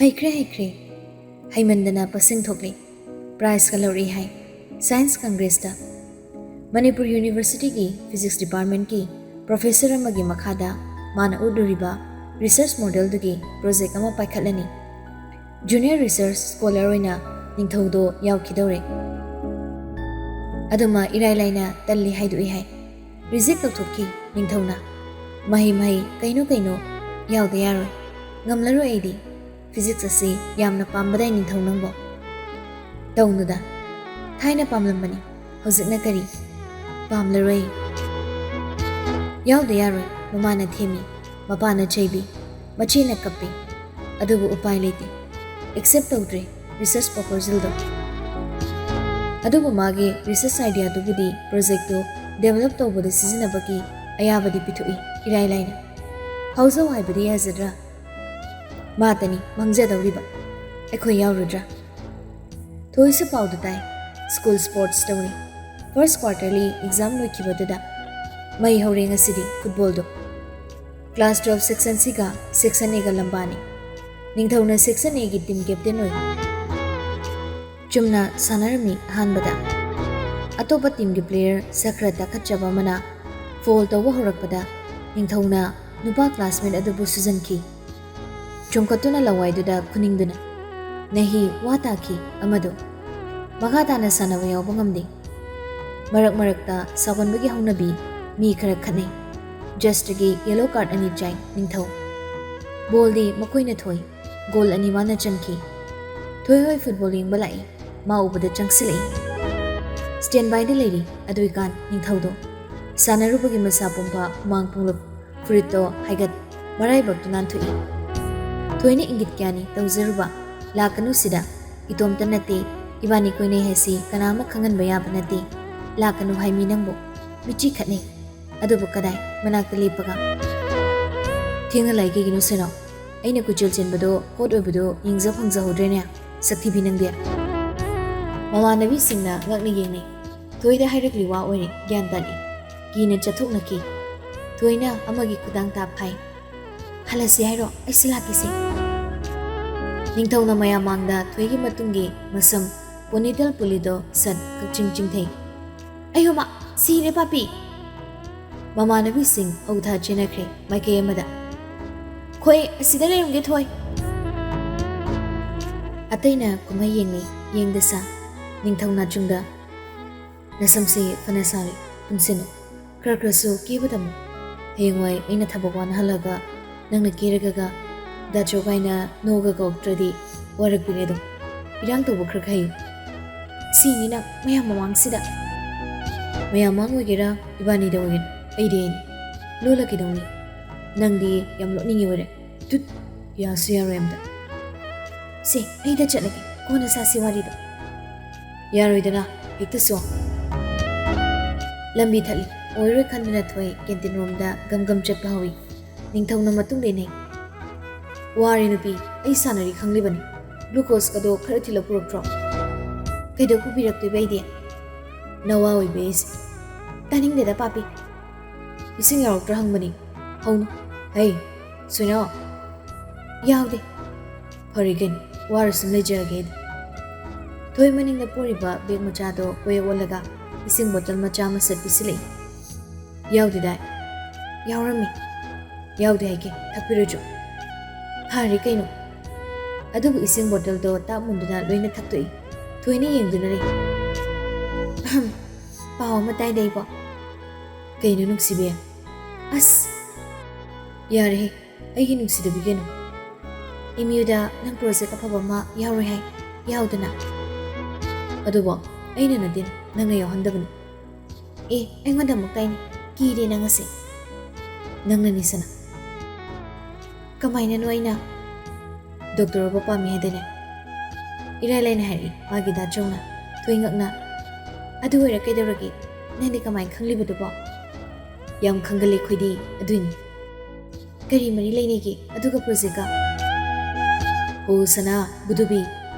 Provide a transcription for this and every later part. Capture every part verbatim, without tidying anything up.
ꯍꯩꯈ꯭ꯔꯦ, ꯍꯩꯈ꯭ꯔꯦ꯫ ꯍꯩꯃꯟꯗꯅ ꯄꯁꯦꯡ ꯊꯣꯛꯂꯦ꯫ ꯄ꯭ꯔꯥꯏꯖꯀ ꯂꯧꯔꯛꯏ ꯍꯥꯏ꯫ Science ꯀꯪꯒ꯭ꯔꯦꯁꯇ꯫ Manipur ꯌꯨꯅꯤꯚꯔꯁꯤꯇꯤꯒꯤ physics ꯗꯤꯄꯥꯔꯠꯃꯦꯟꯠꯀꯤ professor ꯑꯃꯒꯤ ꯃꯈꯥꯗ ꯃꯥꯅ ꯎꯠꯂꯨꯔꯤꯕ ꯔꯤꯁꯔꯆ ꯃꯣꯗꯦꯜꯗꯨꯒꯤ ꯄ꯭ꯔꯣꯖꯦꯛ ꯑꯃ ꯄꯥꯏꯈꯠꯂꯅꯤ꯫ ꯖꯨꯅꯤꯌꯔ ꯔꯤꯁꯔꯆ ꯁ꯭ꯀꯣꯂꯔ ꯑꯣꯏꯅ ꯅꯤꯡꯊꯧꯗꯣ ꯌꯥꯎꯈꯤꯗꯧꯔꯦ꯫ ꯑꯗꯨꯃ ꯏꯔꯥꯏ ꯂꯥꯏꯅ ꯇꯜꯂꯤ ꯍꯥꯏꯗꯣꯛꯏ ꯍꯥꯏ꯫ ꯔꯤꯖꯦꯛ ꯇꯧꯊꯣꯛꯈꯤ ꯅꯤꯡꯊꯧꯅ꯫ ꯃꯍꯩ ꯃꯍꯩ ꯀꯩꯅꯣ ꯀꯩꯅꯣ ꯌꯥꯎꯗ ꯌꯥꯔꯣꯏ꯫ ꯉꯝꯂꯔꯣꯏ ꯑꯩꯗꯤ꯫ ꯐꯤꯖꯤꯛꯁ ꯑꯁꯤ ꯌꯥꯝꯅ ꯄꯥꯝꯕꯗꯥꯏ ꯅꯤꯡꯊꯧ ꯅꯪꯕꯣ꯫ ꯇꯧꯅꯨꯗ꯫ ꯊꯥꯏꯅ ꯄꯥꯝꯂꯝꯕꯅꯤ꯫ ꯍꯧꯖꯤꯛꯅ ꯀꯔꯤ? ꯄꯥꯝꯂꯔꯣꯏ꯫ ꯌꯥꯎꯗ ꯌꯥꯔꯣꯏ꯫ ꯃꯃꯥꯅ ꯊꯦꯝꯃꯤ꯫ ꯃꯄꯥꯅ ꯆꯩꯕꯤ꯫ ꯃꯆꯦꯅ ꯀꯞꯄꯤ꯫ ꯑꯗꯨꯕꯨ ꯎꯄꯥꯏ ꯂꯩꯇꯦ꯫ ꯑꯦꯛꯁꯦꯞ ꯇꯧꯗ꯭ꯔꯦ ꯔꯤꯁꯔꯆ ꯄ꯭ꯔꯣꯄꯣꯖꯦꯜꯗꯣ꯫ ꯑꯗꯨꯕꯨ ꯃꯥꯒꯤ ꯔꯤꯁꯔꯆ ꯑꯥꯏꯗꯤꯌꯥꯗꯨꯕꯨꯗꯤ ꯄ꯭ꯔꯣꯖꯦꯛꯇꯨ ꯗꯦꯚꯦꯂꯞ ꯇꯧꯕꯗ ꯁꯤꯖꯤꯟꯅꯕꯒꯤ ꯑꯌꯥꯕꯗꯤ ꯄꯤꯊꯣꯛꯏ ꯏꯔꯥꯏ ꯂꯥꯏꯅ꯫ ꯐꯥꯎꯖꯧ ꯍꯥꯏꯕꯗꯤ ꯌꯥꯖꯗ꯭ꯔꯥ? ꯃꯥꯇꯅꯤ ꯃꯥꯡꯖꯗꯧꯔꯤꯕ꯫ ꯑꯩꯈꯣꯏ ꯌꯥꯎꯔꯨꯗ꯭ꯔꯥ? ꯊꯣꯏꯁꯨ ꯄꯥꯎꯗꯨ ꯇꯥꯏ꯫ ꯁ꯭ꯀꯨꯜ ꯁ꯭ꯄꯣꯔꯠꯁ ꯇꯧꯔꯤ꯫ ꯐꯥꯔꯁ ꯀ꯭ꯋꯥꯔꯇꯔꯂꯤ ꯑꯦꯛꯖꯥꯝ ꯂꯣꯏꯈꯤꯕꯗꯨꯗ ꯃꯩ ꯍꯧꯔꯦ ꯉꯁꯤꯗꯤ ꯐꯨꯠꯕꯣꯜꯗꯣ꯫ ꯀ꯭ꯂꯥꯁ ꯇ꯭ꯋꯦꯜꯐ ꯁꯦꯛꯁꯟ ꯁꯤꯒ ꯁꯦꯛꯁꯟ ꯑꯦꯒ ꯂꯝꯕꯥꯅꯤ꯫ ꯅꯤꯡꯊꯧꯅ ꯁꯦꯛꯁꯟ ꯑꯦꯒꯤ ꯇꯤꯝ ꯀꯦꯞꯇꯦꯟ ꯑꯣꯏ꯫ ꯆꯨꯝꯅ ꯁꯥꯟꯅꯔꯝꯃꯤ ꯑꯍꯥꯟꯕꯗ꯫ ꯑꯇꯣꯞꯄ ꯇꯤꯝꯒꯤ ꯄ꯭ꯂꯦꯌꯔ ꯁꯛ ꯈꯔ ꯇꯥꯈꯠꯆꯕ ꯑꯃꯅ ꯐꯣꯜ ꯇꯧꯕ ꯍꯧꯔꯛꯄꯗ ꯅꯤꯡꯊꯧꯅ ꯅꯨꯄꯥ ꯀ꯭ꯂꯥꯁꯃꯦꯠ ꯑꯗꯨꯕꯨ ꯁꯨꯖꯟꯈꯤ꯫ ꯆꯣꯡꯈꯠꯇꯨꯅ ꯂꯋꯥꯏꯗꯨꯗ ꯈꯨꯅꯤꯡꯗꯨꯅ꯫ ꯅꯍꯤ ꯋꯥ ꯇꯥꯈꯤ ꯑꯃꯗꯨ꯫ ꯃꯈꯥ ꯇꯥꯅ ꯁꯥꯟꯅꯕ ꯌꯥꯎꯕ ꯉꯝꯗꯦ꯫ ꯃꯔꯛ ꯃꯔꯛꯇ ꯁꯥꯎꯒꯟꯕꯒꯤ ꯍꯧꯅꯕꯤ ꯃꯤ ꯈꯔ ꯈꯠꯅꯩ꯫ ꯖꯁꯇꯒꯤ ꯌꯦꯂꯣ ꯀꯥꯔꯗ ꯑꯅꯤ ꯆꯥꯏ ꯅꯤꯡꯊꯧ꯫ ꯕꯣꯜꯗꯤ ꯃꯈꯣꯏꯅ ꯊꯣꯏ꯫ ꯒꯣꯜ ꯑꯅꯤ ꯃꯥꯅ ꯆꯟꯈꯤ꯫ ꯊꯣꯏ ꯍꯣꯏ ꯐꯨꯠꯕꯣꯜ ꯌꯦꯡꯕ ꯂꯥꯛꯏ꯫ ꯃꯥ ꯎꯕꯗ ꯆꯪꯁꯤꯜꯂꯛꯏ꯫ ꯁ꯭ꯇꯦꯟ ꯕꯥꯏꯗ ꯂꯩꯔꯤ ꯑꯗꯨꯏꯀꯥꯟ ꯅꯤꯡꯊꯧꯗꯣ꯫ ꯁꯥꯟꯅꯔꯨꯕꯒꯤ ꯃꯁꯥ ꯄꯨꯝꯕ ꯍꯨꯃꯥꯡ ꯄꯨꯡꯂꯨꯞ꯫ ꯐꯨꯔꯤꯠꯇꯣ ꯍꯥꯏꯒꯠ ꯃꯔꯥꯏꯕꯛꯇꯨ ꯅꯥꯟꯊꯣꯛꯏ꯫ ꯊꯣꯏꯅ ꯏꯪꯒꯤꯠ ꯀꯌꯥꯅꯤ ꯇꯧꯖꯔꯨꯕ꯫ ꯂꯥꯛꯀꯅꯨ ꯁꯤꯗ꯫ ꯏꯇꯣꯝꯇ ꯅꯠꯇꯦ꯫ ꯏꯕꯥꯅꯤ ꯀꯣꯏꯅꯩ ꯍꯥꯏꯁꯤ ꯀꯅꯥ ꯑꯃ ꯈꯪꯍꯟꯕ ꯌꯥꯕ ꯅꯠꯇꯦ꯫ ꯂꯥꯛꯀꯅꯨ ꯍꯥꯏꯃꯤ ꯅꯪꯕꯨ꯫ ꯃꯤꯠꯆꯤ ꯈꯠꯅꯩ꯫ ꯑꯗꯨꯕꯨ ꯀꯗꯥꯏ? ꯃꯅꯥꯛꯇ ꯂꯦꯞꯄꯒ꯫ ꯊꯦꯡꯅ ꯂꯥꯛꯏ ꯀꯩꯒꯤꯅꯣ ꯁꯦꯅꯣ? ꯑꯩꯅ ꯀꯣꯏꯆꯦꯜ ꯆꯦꯟꯕꯗꯣ ꯍꯣꯠ ꯑꯣꯏꯕꯗꯣ ꯌꯦꯡꯖ ꯐꯪꯖꯍꯧꯗ꯭ꯔꯦꯅꯦ꯫ ꯁꯛꯊꯤꯕꯤ ꯅꯪꯗꯤ꯫ ꯃꯃꯥꯟꯅꯕꯤꯁꯤꯡꯅ ꯉꯛꯅ ꯌꯦꯡꯅꯩ꯫ ꯊꯣꯏꯗ ꯍꯥꯏꯔꯛꯂꯤ ꯋꯥ ꯑꯣꯏꯔꯦ ꯒ꯭ꯌꯥꯟ ꯇꯥꯗꯦ꯫ ꯀꯤꯅ ꯆꯠꯊꯣꯛꯅꯈꯤ꯫ ꯊꯣꯏꯅ ꯑꯃꯒꯤ ꯈꯨꯗꯥꯡ ꯇꯥꯞ ꯐꯥꯏ꯫ ꯍꯜꯂꯁꯤ ꯍꯥꯏꯔꯣ? ꯑꯩꯁꯨ ꯂꯥꯛꯀꯦꯁꯦ꯫ ꯅꯤꯡꯊꯧꯅ ꯃꯌꯥꯝ ꯃꯥꯡꯗ ꯊꯣꯏꯒꯤ ꯃꯇꯨꯡꯒꯤ ꯃꯁꯝ ponytail ꯄꯨꯜꯂꯤꯗꯣ ꯁꯠ ꯀꯛꯆꯤꯡ ꯆꯤꯡꯊꯩ꯫ "ꯑꯌꯣꯃ, ꯁꯤꯔꯦ ꯄꯥꯄꯤ!" ꯃꯃꯥꯟꯅꯕꯤꯁꯤꯡ ꯍꯧꯊꯥ ꯆꯦꯟꯅꯈ꯭ꯔꯦ ꯃꯥꯏꯀꯩ ꯑꯃꯗ꯫ "ꯈꯣꯏ, ꯑꯁꯤꯗ ꯂꯩꯔꯝꯒꯦ ꯊꯣꯏ!" ꯑꯇꯩꯅ ꯀꯨꯝꯍꯩ ꯌꯦꯡꯅꯩ, ꯌꯦꯡꯗ ꯁꯥ꯫ ꯅꯤꯡꯊꯧ ꯅꯥꯆꯨꯡꯗ, "ꯅꯁꯝꯁꯤ ꯐꯅ ꯁꯥꯡꯂꯤ, ꯄꯨꯟꯁꯤꯜꯂꯨ꯫ ꯈꯔ ꯈꯔꯁꯨ ꯀꯦꯕ ꯇꯝꯃꯨ꯫ ꯍꯌꯦꯡꯋꯥꯏ ꯑꯩꯅ ꯊꯕꯛ ꯋꯥꯅ ꯍꯜꯂꯒ ꯅꯪꯅ ꯀꯦꯔꯒꯒ ꯗꯥꯆꯧ ꯀꯥꯏꯅ ꯅꯣꯛꯑꯒ ꯀꯧꯔꯛꯇ꯭ꯔꯗꯤ ꯋꯥꯔꯛꯄꯤꯅꯦ ꯑꯗꯨꯝ꯫ ꯏꯔꯥꯡ ꯇꯧꯕ ꯈꯔ ꯈꯔ ꯍꯩꯌꯨ꯫ ꯁꯤꯅꯤ ꯅꯪ ꯃꯌꯥꯝ ꯃꯃꯥꯡꯁꯤꯗ꯫ ꯃꯌꯥꯝ ꯃꯥꯡ ꯑꯣꯏꯒꯦꯔꯥ, ꯏꯕꯥꯅꯤꯗ ꯑꯣꯏꯒꯦꯔꯥ, ꯑꯩꯗꯤ ꯑꯩꯅꯤ꯫ ꯂꯣꯜꯂ ꯀꯩꯗꯧꯅꯤ? ꯅꯪꯗꯤ ꯌꯥꯝ ꯂꯣꯠꯅꯤꯡꯉꯤ ꯑꯣꯏꯔꯦ꯫ ꯇꯨꯠ! ꯌꯥꯁꯨ ꯌꯥꯔꯣꯏ ꯑꯝꯇ꯫ ꯁꯦ, ꯑꯩꯗ ꯆꯠꯂꯒꯦ, ꯀꯣꯟꯅ ꯁꯥꯁꯤ ꯋꯥꯔꯤꯗꯣ꯫ ꯌꯥꯔꯣꯏꯗꯅ, ꯍꯦꯛꯇ ꯁꯣ꯫ ꯂꯝꯕꯤ ꯊꯠꯂꯤ꯫ ꯑꯣꯏꯔꯣꯏ ꯈꯟꯗꯨꯅ ꯊꯣꯏ ꯀꯦꯟꯇꯤꯟ ꯔꯣꯝꯗ ꯒꯝ ꯒꯝ ꯆꯠꯄ ꯍꯧꯏ꯫ ꯅꯤꯡꯊꯧꯅ ꯃꯇꯨꯡ ꯏꯟꯅꯩ꯫ "ꯋꯥꯔꯦ ꯅꯨꯄꯤ, ꯑꯩ ꯁꯥꯟꯅꯔꯤ ꯈꯪꯂꯤꯕꯅꯤ꯫ ꯒ꯭ꯂꯨꯀꯣꯁꯀꯗꯣ ꯈꯔ ꯊꯤꯜꯂ ꯄꯨꯔꯛꯇ꯭ꯔꯣ?" "ꯀꯩꯗꯧ ꯄꯨꯕꯤꯔꯛꯇꯣꯏꯕ ꯑꯩꯗꯤ? ꯅꯋꯥ ꯑꯣꯏꯕꯤ ꯑꯩꯁꯦ꯫ ꯇꯥꯅꯤꯡꯗꯦꯗ ꯄꯥꯄꯤ꯫ ꯏꯁꯤꯡ ꯌꯥꯎꯔꯛꯇ꯭ꯔꯥ ꯍꯪꯕꯅꯤ꯫ ꯍꯧꯅꯨ꯫ ꯍꯩ, ꯁꯣꯏꯅꯥꯎ꯫ ꯌꯥꯎꯗꯦ꯫ ꯐꯔꯦ ꯀꯩꯅꯣ, ꯋꯥꯔꯁꯨ ꯂꯩꯖꯔꯒꯦ ꯑꯩꯗꯤ꯫" ꯊꯣꯏ ꯃꯅꯤꯡꯗ ꯄꯨꯔꯤꯕ ꯕꯦꯒ ꯃꯆꯥꯗꯣ ꯀꯣꯏ ꯑꯣꯜꯂꯒ ꯏꯁꯤꯡ ꯕꯣꯇꯜ ꯃꯆꯥ ꯑꯃ ꯁꯠ ꯄꯤꯁꯤꯜꯂꯛꯏ꯫ "ꯌꯥꯎꯗꯦꯗꯥꯏ?" "ꯌꯥꯎꯔꯝꯃꯤ꯫" "ꯌꯥꯎꯗꯦ ꯍꯥꯏꯒꯦ, ꯊꯛꯄꯤꯔꯣꯏ ꯆꯣ꯫" "ꯐꯔꯦ ꯀꯩꯅꯣ꯫" ꯑꯗꯨꯕꯨ ꯏꯁꯤꯡ ꯕꯣꯇꯜꯗꯣ ꯇꯥꯞ ꯃꯨꯟꯗꯨꯅ ꯂꯣꯏꯅ ꯊꯛꯇꯣꯛꯏ꯫ ꯊꯣꯏꯅ ꯌꯦꯡꯗꯨꯅ ꯂꯩ꯫ "ꯑꯍꯝ, ꯄꯥꯎ ꯑꯃ ꯇꯥꯏꯗ ꯏꯕꯣ?" "ꯀꯩꯅꯣ ꯅꯨꯡꯁꯤꯕꯤ?" "ꯑꯁ!" "ꯌꯥꯔꯦꯍꯦ, ꯑꯩꯒꯤ ꯅꯨꯡꯁꯤꯗꯕꯤ ꯀꯩꯅꯣ꯫ ꯑꯦꯝ ꯌꯨꯗ ꯅꯪ ꯄ꯭ꯔꯣꯖꯦꯛ ꯑꯐꯕ ꯑꯃ ꯌꯥꯎꯔꯣꯏ ꯍꯥꯏ, ꯌꯥꯎꯗꯅ꯫" "ꯑꯗꯨꯕꯣ ꯑꯩꯅ ꯅꯠꯇꯦ, ꯅꯪꯅ ꯌꯥꯎꯍꯟꯗꯕꯅꯤ꯫" "ꯑꯦ, ꯑꯩꯉꯣꯟꯗ ꯑꯃꯨꯛ ꯇꯥꯏꯅꯦ, ꯀꯤꯔꯦ ꯅꯪ ꯑꯁꯦ꯫" "ꯅꯪꯅꯅꯤ ꯁꯅꯥ꯫" "ꯀꯃꯥꯏꯅꯅꯣ ꯑꯩꯅ?" "ꯗꯣꯛꯇꯔ ꯑꯣꯏꯕ ꯄꯥꯝꯃꯤ ꯍꯥꯏꯗꯅꯦ?" ꯏꯔꯥꯏ ꯂꯥꯏꯅ ꯍꯥꯏꯔꯛꯏ ꯃꯥꯒꯤ ꯗꯥꯆꯧꯅ꯫ ꯊꯣꯏ ꯉꯛꯅ, "ꯑꯗꯨ ꯑꯣꯏꯔ ꯀꯩꯗꯧꯔꯒꯦ? ꯅꯪꯗꯤ ꯀꯃꯥꯏꯅ ꯈꯪꯂꯤꯕꯗꯨꯕꯣ?" "ꯌꯥꯝ ꯈꯪꯒꯜꯂꯤ ꯑꯩꯈꯣꯏꯗꯤ, ꯑꯗꯨꯏꯅꯤ꯫" "ꯀꯔꯤ ꯃꯔꯤ ꯂꯩꯅꯩꯒꯦ ꯑꯗꯨꯒ ꯄ꯭ꯔꯣꯖꯦꯛꯀ?" "ꯍꯣ ꯁꯅꯥ, ꯕꯨꯗꯨꯕꯤ,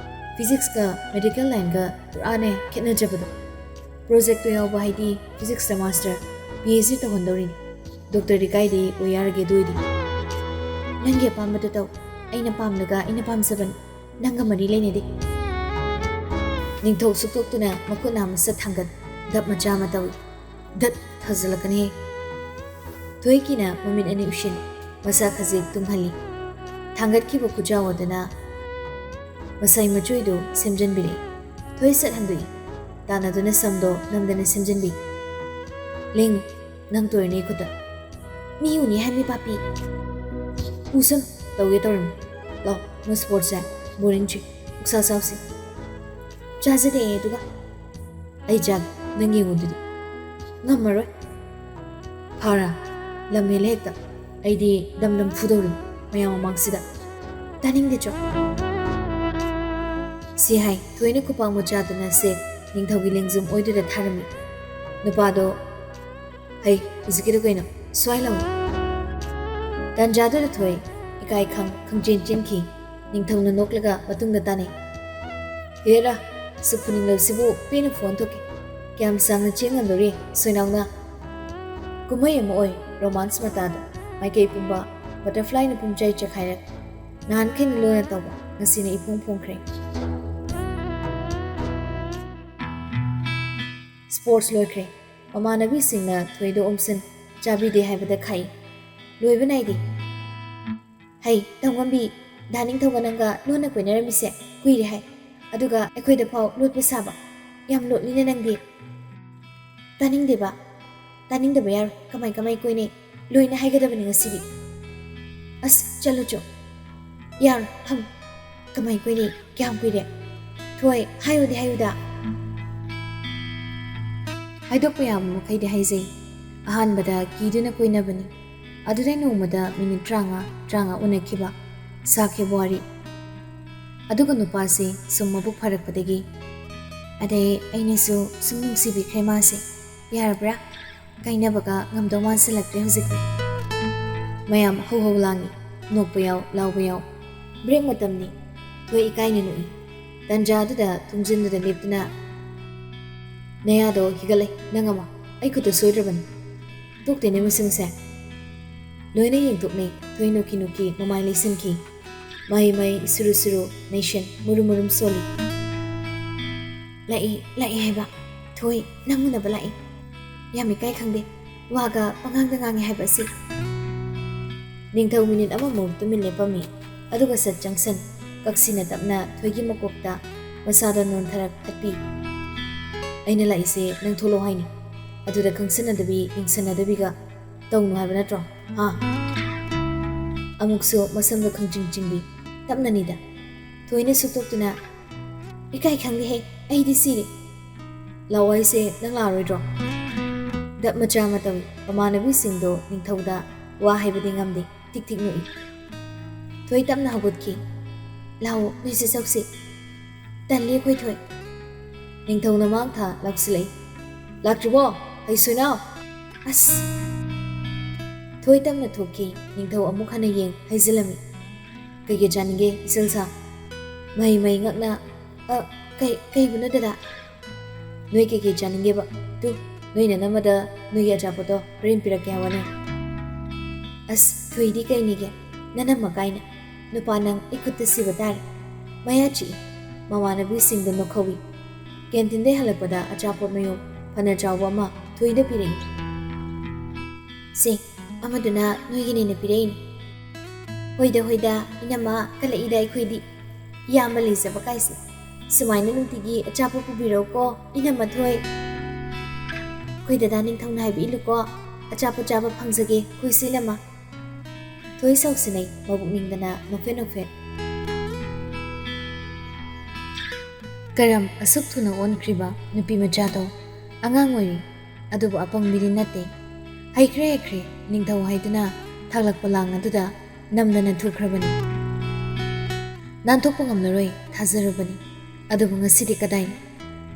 ꯐꯤꯖꯤꯛꯁꯀ ꯃꯦꯗꯤꯀꯦꯜ ꯂꯥꯏꯟꯒ ꯄꯨꯔꯥꯅꯦ ꯈꯦꯠꯅꯖꯕꯗꯣ꯫ ꯄ꯭ꯔꯣꯖꯦꯛꯇꯣ ꯌꯥꯎꯕ ꯍꯥꯏꯗꯤ ꯐꯤꯖꯤꯛꯁꯇ ꯃꯥꯁꯇꯔ, ꯄꯤ ꯑꯩꯆ ꯗꯤ ꯇꯧꯍꯟꯗꯧꯔꯤꯅꯤ꯫ ꯗꯣꯛꯇꯔꯗꯤ ꯀꯥꯏꯗꯩ ꯑꯣꯏ ꯌꯥꯔꯒꯦ ꯑꯗꯨ ꯑꯣꯏꯗꯤ?" "ꯅꯪꯒꯤ ꯑꯄꯥꯝꯕꯗꯣ ꯇꯧ, ꯑꯩꯅ ꯄꯥꯝꯂꯒ ꯑꯩꯅ ꯄꯥꯝꯖꯕꯅꯤ꯫ ꯅꯪꯒ ꯃꯔꯤ ꯂꯩꯅꯗꯦ꯫ ꯅꯤꯡꯊꯧ ꯁꯨꯛꯇꯣꯛꯇꯨꯅ ꯃꯈꯨꯠ ꯅꯥꯝꯃ ꯁꯠ ꯊꯥꯡꯒꯠ, ꯙꯞ ꯃꯆꯥ ꯑꯃ ꯇꯧꯏ꯫ ꯙꯠ ꯊꯥꯖꯤꯜꯂꯛꯀꯅꯤ꯫ ꯊꯣꯏꯀꯤꯅ ꯃꯃꯤꯠ ꯑꯅꯤ ꯎꯏꯁꯤꯟ, ꯃꯁꯥ ꯈꯖꯤꯛ ꯇꯨꯝꯍꯜꯂꯤ꯫ ꯊꯥꯡꯒꯠꯈꯤꯕ ꯈꯨꯖꯥꯎ ꯑꯗꯨꯅ ꯃꯁꯥꯏ ꯃꯆꯨꯏꯗꯨ ꯁꯦꯝꯖꯤꯟꯕꯤꯔꯛꯏ꯫ ꯊꯣꯏ ꯁꯠ ꯍꯟꯗꯣꯛꯏ꯫ ꯇꯥꯟꯅꯗꯨꯅ ꯁꯝꯗꯣ ꯅꯝꯗꯅ ꯁꯦꯝꯖꯤꯟꯕꯤ꯫ ꯂꯦꯡꯉꯨ, ꯅꯪ ꯇꯣꯏꯔꯅꯤ ꯈꯨꯠꯇ꯫ ꯃꯤ ꯎꯅꯤ ꯍꯥꯏꯃꯤ ꯄꯥꯄꯤ꯫ ꯎꯁꯟ, ꯇꯧꯒꯦ ꯇꯧꯔꯤꯃꯤ꯫ ꯂꯥꯎ, ꯅꯣ ꯁ꯭ꯄꯣꯔꯠꯁꯦ ꯕꯣꯔꯤꯡ ꯆꯨꯏ꯫ ꯎꯛꯁꯥ ꯆꯥꯎꯁꯤ꯫ ꯆꯥꯖꯗꯦ ꯑꯗꯨꯒ꯫ ꯑꯩ ꯆꯥꯒꯦ, ꯅꯪ ꯌꯦꯡꯉꯨ ꯑꯗꯨꯗꯤ꯫ ꯉꯝꯃꯔꯣꯏ꯫ ꯐꯥꯔꯥ, ꯂꯝ ꯍꯦꯜꯂꯦ ꯍꯦꯛꯇ꯫ ꯑꯩꯗꯤ ꯗꯝ ꯗꯝ ꯐꯨꯗꯧꯔꯤ ꯃꯌꯥꯝ ꯃꯃꯥꯡꯁꯤꯗ꯫ ꯇꯥꯅꯤꯡꯗꯦ ꯆꯣ꯫ ꯁꯤ ꯍꯥꯏ, ꯊꯣꯏꯅ ꯈꯨꯄꯥꯛ ꯃꯆꯥꯗꯨꯅ ꯁꯦ ꯅꯤꯡꯊꯧꯒꯤ ꯂꯦꯡꯖꯨꯝ ꯑꯣꯏꯗꯨꯗ ꯊꯥꯔꯝꯃꯤ꯫ ꯅꯨꯄꯥꯗꯣ, "ꯍꯩ, ꯍꯧꯖꯤꯛꯀꯤꯗꯣ ꯀꯩꯅꯣ? ꯁ꯭ꯋꯥꯏ ꯂꯥꯎꯅꯦ!" ꯇꯥꯟꯖꯥꯗꯨꯗ ꯊꯣꯏ ꯏꯀꯥꯏ ꯈꯪ ꯈꯪꯆꯦꯟ ꯆꯦꯟꯈꯤ꯫ ꯅꯤꯡꯊꯧꯅ ꯅꯣꯛꯂꯒ ꯃꯇꯨꯡꯗ ꯇꯥꯅꯩ꯫ "ꯍꯦꯔꯥ, ꯁꯨꯛ ꯐꯨꯅꯤꯡꯂꯕꯁꯤꯕꯨ ꯄꯦꯟꯅ ꯐꯣꯟ ꯊꯣꯛꯀꯦ꯫ ꯀꯌꯥꯝ ꯁꯥꯡꯅ ꯆꯦꯟ ꯉꯝꯗꯧꯔꯤ, ꯁꯣꯏꯅꯥꯎꯅ?" ꯀꯨꯝꯍꯩ ꯑꯃ ꯑꯣꯏ, ꯔꯣꯃꯥꯟꯁ ꯃꯇꯥꯗ꯫ ꯃꯥꯏꯀꯩ ꯄꯨꯝꯕ ꯕꯇꯔꯐ꯭ꯂꯥꯏꯅ ꯄꯨꯝꯆꯥꯏ ꯆꯈꯥꯏꯔꯛ꯫ ꯅꯍꯥꯟꯈꯩꯅ ꯂꯣꯟꯅ ꯇꯧꯕ, ꯉꯁꯤꯅ ꯏꯐꯣꯡ ꯐꯣꯡꯈ꯭ꯔꯦ꯫ ꯁ꯭ꯄꯣꯔꯠꯁ ꯂꯣꯏꯈ꯭ꯔꯦ꯫ ꯃꯃꯥꯟꯅꯕꯤꯁꯤꯡꯅ ꯊꯣꯏꯗ ꯑꯣꯝꯁꯤꯟ ꯆꯥꯕꯤꯗꯦ ꯍꯥꯏꯕꯗ ꯈꯥꯛꯏ꯫ ꯂꯣꯏꯕ ꯅꯥꯏꯗꯦ꯫ "ꯍꯩ, ꯇꯧꯉꯝꯕꯤ, ꯗꯥ ꯅꯤꯡꯊꯧꯒ ꯅꯪꯒ ꯂꯣꯟꯅ ꯀꯣꯏꯅꯔꯝꯃꯤꯁꯦ ꯀꯨꯏꯔꯦ ꯍꯥꯏ꯫ ꯑꯗꯨꯒ ꯑꯩꯈꯣꯏꯗ ꯐꯥꯎ ꯂꯣꯠꯄ ꯁꯥꯕ꯫ ꯌꯥꯝ ꯂꯣꯠꯂꯤꯅꯦ ꯅꯪꯗꯤ꯫" "ꯇꯥꯅꯤꯡꯗꯦꯕ꯫ ꯇꯥꯅꯤꯡꯗꯕ ꯌꯥꯔꯣꯏ꯫ ꯀꯃꯥꯏ ꯀꯃꯥꯏ ꯀꯣꯏꯅꯩ? ꯂꯣꯏꯅ ꯍꯥꯏꯒꯗꯕꯅꯤ ꯉꯁꯤꯗꯤ꯫" "ꯑꯁ, ꯆꯠꯂꯨ ꯆꯣ꯫" "ꯌꯥꯔꯣꯏ, ꯊꯝꯃꯨ꯫ ꯀꯃꯥꯏ ꯀꯣꯏꯅꯩ? ꯀꯌꯥꯝ ꯀꯨꯏꯔꯦ? ꯊꯣꯏ, ꯍꯥꯏꯌꯨꯗꯤ ꯍꯥꯏꯌꯨꯗ꯫" ꯍꯥꯏꯗꯣꯛꯄ ꯌꯥꯕ ꯃꯈꯩꯗꯤ ꯍꯥꯏꯖꯩ꯫ ꯑꯍꯥꯟꯕꯗ ꯀꯤꯗꯨꯅ ꯀꯣꯏꯅꯕꯅꯤ꯫ ꯑꯗꯨꯗꯩ ꯅꯣꯡꯃꯗ ꯃꯤꯅꯤꯠ ꯇꯔꯥꯃꯉꯥ, ꯇꯔꯥꯃꯉꯥ ꯎꯅꯈꯤꯕ, ꯁꯥꯈꯤꯕ ꯋꯥꯔꯤ꯫ ꯑꯗꯨꯒ ꯅꯨꯄꯥꯁꯦ ꯁꯨꯝ ꯃꯕꯨꯛ ꯐꯔꯛꯄꯗꯒꯤ, ꯑꯗꯩ ꯑꯩꯅꯁꯨ ꯁꯨꯝ ꯅꯨꯡꯁꯤꯕꯤꯈ꯭ꯔꯦ ꯃꯥꯁꯦ꯫ ꯌꯥꯔꯕ꯭ꯔꯥ? ꯀꯥꯏꯅꯕꯒ ꯉꯝꯗꯧ ꯃꯥꯟꯁꯤꯜꯂꯛꯇ꯭ꯔꯦ ꯍꯧꯖꯤꯛꯇꯤ꯫ ꯃꯌꯥꯝ ꯍꯧ ꯍꯧ ꯂꯥꯡꯏ, ꯅꯣꯛꯄ ꯌꯥꯎ, ꯂꯥꯎꯕ ꯌꯥꯎ꯫ ꯕ꯭ꯔꯦꯛ ꯃꯇꯝꯅꯤ꯫ ꯊꯣꯏ ꯏꯀꯥꯏꯅ ꯅꯣꯛꯏ꯫ ꯇꯟꯖꯥꯗꯨꯗ ꯊꯣꯡꯖꯤꯟꯗꯨꯗ ꯂꯦꯞꯇꯨꯅ, "ꯅꯌꯥꯗꯣ ꯍꯤꯒꯠꯂꯦ, ꯅꯪ ꯑꯃ꯫ ꯑꯩ ꯈꯨꯠꯇ ꯁꯣꯏꯗ꯭ꯔꯕꯅꯤ꯫ ꯇꯣꯛꯇꯦꯅꯦ ꯃꯁꯤꯡꯁꯦ꯫" ꯂꯣꯏꯅ ꯌꯦꯡꯊꯣꯛꯅꯩ꯫ ꯊꯣꯏ ꯅꯣꯛꯈꯤ ꯅꯣꯛꯈꯤ ꯃꯃꯥꯏ ꯂꯩꯁꯤꯟꯈꯤ꯫ ꯃꯍꯩ ꯃꯍꯩ ꯁꯨꯔꯨ ꯁꯨꯔꯨ ꯅꯩꯁꯟ ꯃꯨꯔꯨꯝ ꯃꯨꯔꯨꯝ ꯁꯣꯜꯂꯤ꯫ "ꯂꯥꯛꯏ, ꯂꯥꯛꯏ ꯍꯥꯏꯕ꯫ ꯊꯣꯏ, ꯅꯪ ꯎꯅꯕ ꯂꯥꯛꯏ꯫ ꯌꯥꯝ ꯏꯀꯥꯏ ꯈꯪꯗꯦ꯫ ꯋꯥꯒ ꯄꯉꯥꯡꯗ ꯉꯥꯡꯉꯦ ꯍꯥꯏꯕ ꯑꯁꯤ꯫" ꯅꯤꯡꯊꯧ ꯃꯤꯅꯤꯠ ꯑꯃꯃꯨꯛ ꯇꯨꯃꯤꯟ ꯂꯦꯞꯄꯝꯃꯤ꯫ ꯑꯗꯨꯒ ꯁꯠ ꯆꯪꯁꯟ ꯀꯛꯁꯤꯟꯅ ꯇꯞꯅ ꯊꯣꯏꯒꯤ ꯃꯀꯣꯛꯇ ꯃꯁꯥꯗꯣ ꯅꯣꯟꯊꯔꯛ ꯊꯠꯄꯤ꯫ "ꯑꯩꯅ ꯂꯥꯛꯏꯁꯦ ꯅꯪ ꯊꯣꯛꯂꯛꯑꯣ ꯍꯥꯏꯅꯤ꯫ ꯑꯗꯨꯗ ꯈꯪꯁꯟꯅꯗꯕꯤ ꯌꯦꯡꯁꯟꯅꯗꯕꯤꯒ ꯇꯧꯅꯨ ꯍꯥꯏꯕ ꯅꯠꯇ꯭ꯔꯣ? ꯍꯥ?" ꯑꯃꯨꯛꯁꯨ ꯃꯁꯝꯗꯣ ꯈꯪꯆꯤꯡ ꯆꯤꯡꯕꯤ꯫ "ꯇꯞꯅꯅꯤꯗ꯫" ꯊꯣꯏꯅ ꯁꯨꯛꯇꯣꯛꯇꯨꯅ, "ꯏꯀꯥꯏ ꯈꯪꯗꯦꯍꯦ, ꯑꯩꯗꯤ ꯁꯤꯔꯦ꯫ ꯂꯥꯛꯑꯣ ꯍꯥꯏꯁꯦ ꯅꯪ ꯂꯥꯛꯑꯔꯣꯏꯗ꯭ꯔꯣ?" ꯗꯞ ꯃꯆꯥ ꯑꯃ ꯇꯧꯏ꯫ ꯃꯃꯥꯟꯅꯕꯤꯁꯤꯡꯗꯣ ꯅꯤꯡꯊꯧꯗ ꯋꯥ ꯍꯥꯏꯕꯗꯤ ꯉꯝꯗꯦ꯫ ꯊꯤꯛ ꯊꯤꯛ ꯅꯣꯛꯏ꯫ ꯊꯣꯏ ꯇꯞꯅ ꯍꯧꯒꯠꯈꯤ꯫ "ꯂꯥꯛꯑꯣ, ꯅꯣꯏꯁꯦ ꯆꯧꯁꯤ꯫" "ꯇꯜꯂꯤ ꯑꯩꯈꯣꯏ ꯊꯣꯏ꯫" ꯅꯤꯡꯊꯧꯅ ꯃꯥꯡ ꯊꯥ ꯂꯥꯎꯁꯤꯜꯂꯛꯏ꯫ "ꯂꯥꯛꯇ꯭ꯔꯤꯕꯣ? ꯍꯩꯁꯣꯏꯅꯥꯎ!" ꯑꯁ! ꯊꯣꯏ ꯇꯞꯅ ꯊꯣꯛꯈꯤ꯫ ꯅꯤꯡꯊꯧ ꯑꯃꯨꯛ ꯍꯟꯅ ꯌꯦꯡ ꯍꯩꯖꯤꯜꯂꯝꯃꯤ꯫ "ꯀꯩꯀꯩ ꯆꯥꯅꯤꯡꯒꯦ, ꯏꯆꯜꯁꯥ?" ꯃꯍꯩ ꯃꯍꯩ ꯉꯛꯅ, "ꯑ, ꯀꯩ, ꯀꯩꯕꯨꯅꯣ ꯗꯗꯥ?" "ꯅꯣꯏ ꯀꯩꯀꯩ ꯆꯥꯅꯤꯡꯒꯦꯕ? ꯇꯨ, ꯅꯣꯏ ꯅꯅꯝꯃꯗ ꯅꯣꯏꯒꯤ ꯑꯆꯥꯄꯣꯠꯇꯣ ꯍꯣꯔꯦꯟ ꯄꯤꯔꯛꯀꯦ ꯍꯥꯏꯕꯅꯦ꯫" ꯑꯁ, ꯊꯣꯏꯗꯤ ꯀꯩꯅꯤꯒꯦ? ꯅꯅꯝꯃ ꯀꯥꯏꯅ꯫ ꯅꯨꯄꯥ ꯅꯪ ꯑꯩ ꯈꯨꯠꯇ ꯁꯤꯕ ꯇꯥꯔꯦ꯫ ꯃꯌꯥ ꯆꯤꯛꯏ꯫ ꯃꯃꯥꯟꯅꯕꯤꯁꯤꯡꯗꯣ ꯅꯣꯛꯍꯧꯏ꯫ ꯀꯦꯟꯇꯤꯟꯗꯩ ꯍꯜꯂꯛꯄꯗ ꯑꯆꯥꯄꯣꯠ ꯃꯌꯣꯝ ꯐꯅ ꯆꯥꯎꯕ ꯑꯃ ꯊꯣꯏꯗ ꯄꯤꯔꯛꯏ꯫ "ꯁꯦ, ꯑꯃꯗꯨꯅ ꯅꯣꯏꯒꯤꯅꯦꯅ ꯄꯤꯔꯛꯏꯅꯤ꯫" "ꯍꯣꯏꯗ, ꯍꯣꯏꯗ, ꯏꯅꯝꯃ ꯀꯜꯂꯛꯏꯗ ꯑꯩꯈꯣꯏꯗꯤ꯫ ꯏꯌꯥꯝꯕ ꯂꯩꯖꯕ ꯀꯥꯏꯁꯦ꯫ ꯁꯨꯃꯥꯏꯅ ꯅꯨꯡꯇꯤꯒꯤ ꯑꯆꯥꯄꯣꯠ ꯄꯨꯕꯤꯔꯛꯎꯀꯣ, ꯏꯅꯝꯃ ꯊꯣꯏ꯫ ꯑꯩꯈꯣꯏ ꯗꯗꯥ ꯅꯤꯡꯊꯧꯅ ꯍꯥꯏꯕ ꯏꯜꯂꯨꯀꯣ, ꯑꯆꯥꯄꯣꯠ ꯆꯥꯕ ꯐꯪꯖꯒꯦ ꯑꯩꯈꯣꯏꯁꯨ ꯏꯅꯝꯃ꯫" ꯊꯣꯏ ꯁꯥꯎꯁꯤꯟꯅꯩ, ꯃꯕꯨꯛ ꯅꯤꯡꯗꯅ ꯅꯣꯛꯐꯦꯠ ꯅꯣꯛꯐꯦꯠ꯫ ꯀꯔꯝ ꯑꯁꯨꯛ ꯊꯨꯅ ꯑꯣꯟꯈ꯭ꯔꯤꯕ ꯅꯨꯄꯤ ꯃꯆꯥꯗꯣ? ꯑꯉꯥꯡ ꯑꯣꯏꯔꯤ, ꯑꯗꯨꯕꯨ ꯑꯄꯪꯕꯤꯗꯤ ꯅꯠꯇꯦ꯫ ꯍꯩꯈ꯭ꯔꯦ ꯍꯩꯈ꯭ꯔꯦ, ꯅꯤꯡꯊꯧ ꯍꯥꯏꯗꯨꯅ ꯊꯥꯛꯂꯛꯄ ꯂꯥꯡ ꯑꯗꯨꯗ ꯅꯝꯗꯅ ꯊꯨꯈ꯭ꯔꯕꯅꯤ꯫ ꯅꯥꯟꯊꯣꯛꯄ ꯉꯝꯂꯔꯣꯏ ꯊꯥꯖꯔꯨꯕꯅꯤ, ꯑꯗꯨꯕꯨ ꯉꯁꯤꯗꯤ ꯀꯗꯥꯏꯅꯣ?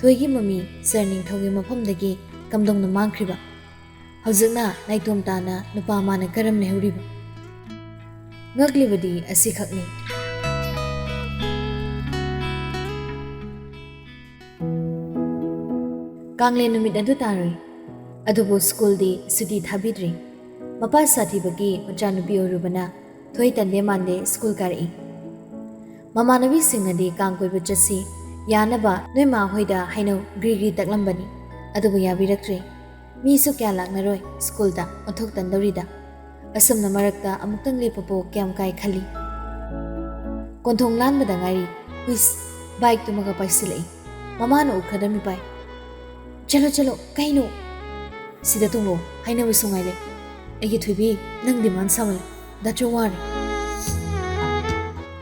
ꯊꯣꯏꯒꯤ ꯃꯃꯤ ꯁꯥꯔ ꯅꯤꯡꯊꯧꯒꯤ ꯃꯐꯝꯗꯒꯤ ꯀꯝꯗꯧꯅ ꯃꯥꯡꯈ꯭ꯔꯤꯕ? ꯍꯧꯖꯤꯛꯅ ꯅꯥꯏꯇꯣꯝ ꯇꯥꯅ ꯅꯨꯄꯥ ꯃꯥꯅ ꯀꯔꯝ ꯂꯩꯍꯧꯔꯤꯕ? ꯉꯛꯂꯤꯕꯗꯤ ꯑꯁꯤꯈꯛꯅꯤ꯫ ꯀꯥꯡꯂꯦꯟ ꯅꯨꯃꯤꯠ ꯑꯗꯨ ꯇꯥꯔꯨꯏ꯫ ꯑꯗꯨꯕꯨ ꯁ꯭ꯀꯨꯜꯗꯤ ꯁꯨꯇꯤ ꯊꯥꯕꯤꯗ꯭ꯔꯤ꯫ ꯃꯄꯥ ꯁꯥꯊꯤꯕꯒꯤ ꯃꯆꯥꯅꯨꯄꯤ ꯑꯣꯏꯔꯨꯕꯅ ꯊꯣꯏ ꯇꯟꯗꯦ ꯃꯥꯟꯗꯦ ꯁ꯭ꯀꯨꯜ ꯀꯥꯔꯛꯏ꯫ ꯃꯃꯥꯟꯅꯕꯤꯁꯤꯡꯅꯗꯤ ꯀꯥꯡ ꯀꯣꯏꯕ ꯆꯠꯁꯤ ꯌꯥꯅꯕ ꯅꯣꯏ ꯃꯥ ꯍꯣꯏꯗ ꯍꯩꯅꯧ ꯒ꯭ꯔꯤ ꯒ꯭ꯔꯤ ꯇꯛꯂꯝꯕꯅꯤ, ꯑꯗꯨꯕꯨ ꯌꯥꯕꯤꯔꯛꯇ꯭ꯔꯦ꯫ ꯃꯤꯁꯨ ꯀꯌꯥ ꯂꯥꯛꯅꯔꯣꯏ ꯁ꯭ꯀꯨꯜꯗ ꯑꯣꯟꯊꯣꯛ ꯇꯟꯗꯧꯔꯤꯗ꯫ ꯑꯁꯨꯝꯅ ꯃꯔꯛꯇ ꯑꯃꯨꯛꯇꯪ ꯂꯦꯞꯄꯕꯨ ꯀꯌꯥꯝ ꯀꯥꯏ ꯈꯜꯂꯤ꯫ ꯀꯣꯟꯊꯣꯡ ꯂꯥꯟꯕꯗ ꯉꯥꯏꯔꯤ꯫ ꯍꯨꯏꯁ, ꯕꯥꯏꯛꯇꯨꯃꯒ ꯄꯥꯏꯁꯤꯜꯂꯛꯏ꯫ ꯃꯃꯥꯅ ꯎꯈ꯭ꯔꯗꯝꯃꯤ ꯚꯥꯏ꯫ "ꯆꯠꯂꯣ, ꯆꯠꯂꯣ, ꯀꯩꯅꯣ?" "ꯁꯤꯗ ꯇꯣꯡꯂꯛꯑꯣ, ꯍꯥꯏꯅꯕꯁꯨ ꯉꯥꯏ ꯂꯩ꯫" "ꯑꯩꯒꯤ ꯊꯣꯏꯕꯤ, ꯅꯪ ꯗꯤꯃꯥꯟ ꯁꯥꯃꯜꯂꯦ꯫ ꯗꯥꯆꯧ ꯋꯥꯔꯦ꯫"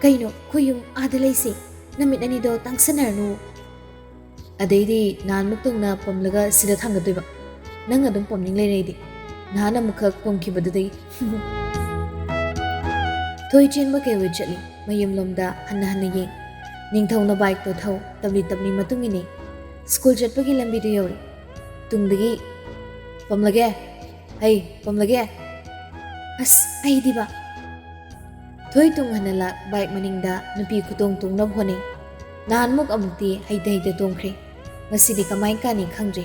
"ꯀꯩꯅꯣ, ꯑꯩꯈꯣꯏ ꯌꯨꯝ ꯑꯥꯗ ꯂꯩꯁꯦ? ꯅꯃꯤꯠ ꯑꯅꯤꯗꯣ ꯇꯥꯡꯁꯟꯅꯔꯅꯨ꯫" "ꯑꯗꯩꯗꯤ ꯅꯍꯥꯟꯃꯨꯛꯇꯧꯅ ꯄꯝꯂꯒ ꯁꯤꯗ ꯊꯥꯡꯒꯠꯇꯣꯏꯕ꯫ ꯅꯪ ꯑꯗꯨꯝ ꯄꯝꯅꯤꯡ ꯂꯩꯔꯦ ꯑꯩꯗꯤ꯫ ꯅꯍꯥꯟ ꯑꯃꯨꯛꯈꯛ ꯄꯝꯈꯤꯕꯗꯨꯗꯒꯤ꯫" ꯊꯣꯏ ꯆꯦꯟꯕ ꯀꯩꯑꯣꯏ ꯆꯠꯂꯤ꯫ ꯃꯌꯨꯝꯂꯣꯝꯗ ꯍꯟꯅ ꯍꯟꯅ ꯌꯦꯡ꯫ ꯅꯤꯡꯊꯧꯅ ꯕꯥꯏꯛꯇꯣ ꯊꯧ, ꯇꯞꯂꯤ ꯇꯞꯂꯤ ꯃꯇꯨꯡ ꯏꯟꯅꯩ꯫ ꯁ꯭ꯀꯨꯜ ꯆꯠꯄꯒꯤ ꯂꯝꯕꯤꯗꯨ ꯌꯧꯔꯦ꯫ ꯇꯨꯡꯗꯒꯤ, "ꯄꯝꯂꯒꯦ, ꯍꯩ, ꯄꯝꯂꯒꯦ꯫" "ꯑꯁ, ꯑꯩꯗꯤꯕ!" ꯊꯣꯏ ꯇꯨꯡ ꯍꯟꯅ ꯂꯥꯛ, ꯕꯥꯏꯛ ꯃꯅꯤꯡꯗ ꯅꯨꯄꯤ ꯈꯨꯇꯣꯡ ꯇꯣꯡꯅꯕ ꯍꯣꯠꯅꯩ꯫ ꯅꯍꯥꯟꯃꯨꯛ ꯑꯃꯨꯛꯇꯤ ꯍꯩꯇ ꯍꯩꯇ ꯇꯣꯡꯈ꯭ꯔꯦ꯫ ꯉꯁꯤꯗꯤ ꯀꯃꯥꯏ ꯀꯥꯅꯤ ꯈꯪꯗ꯭ꯔꯦ꯫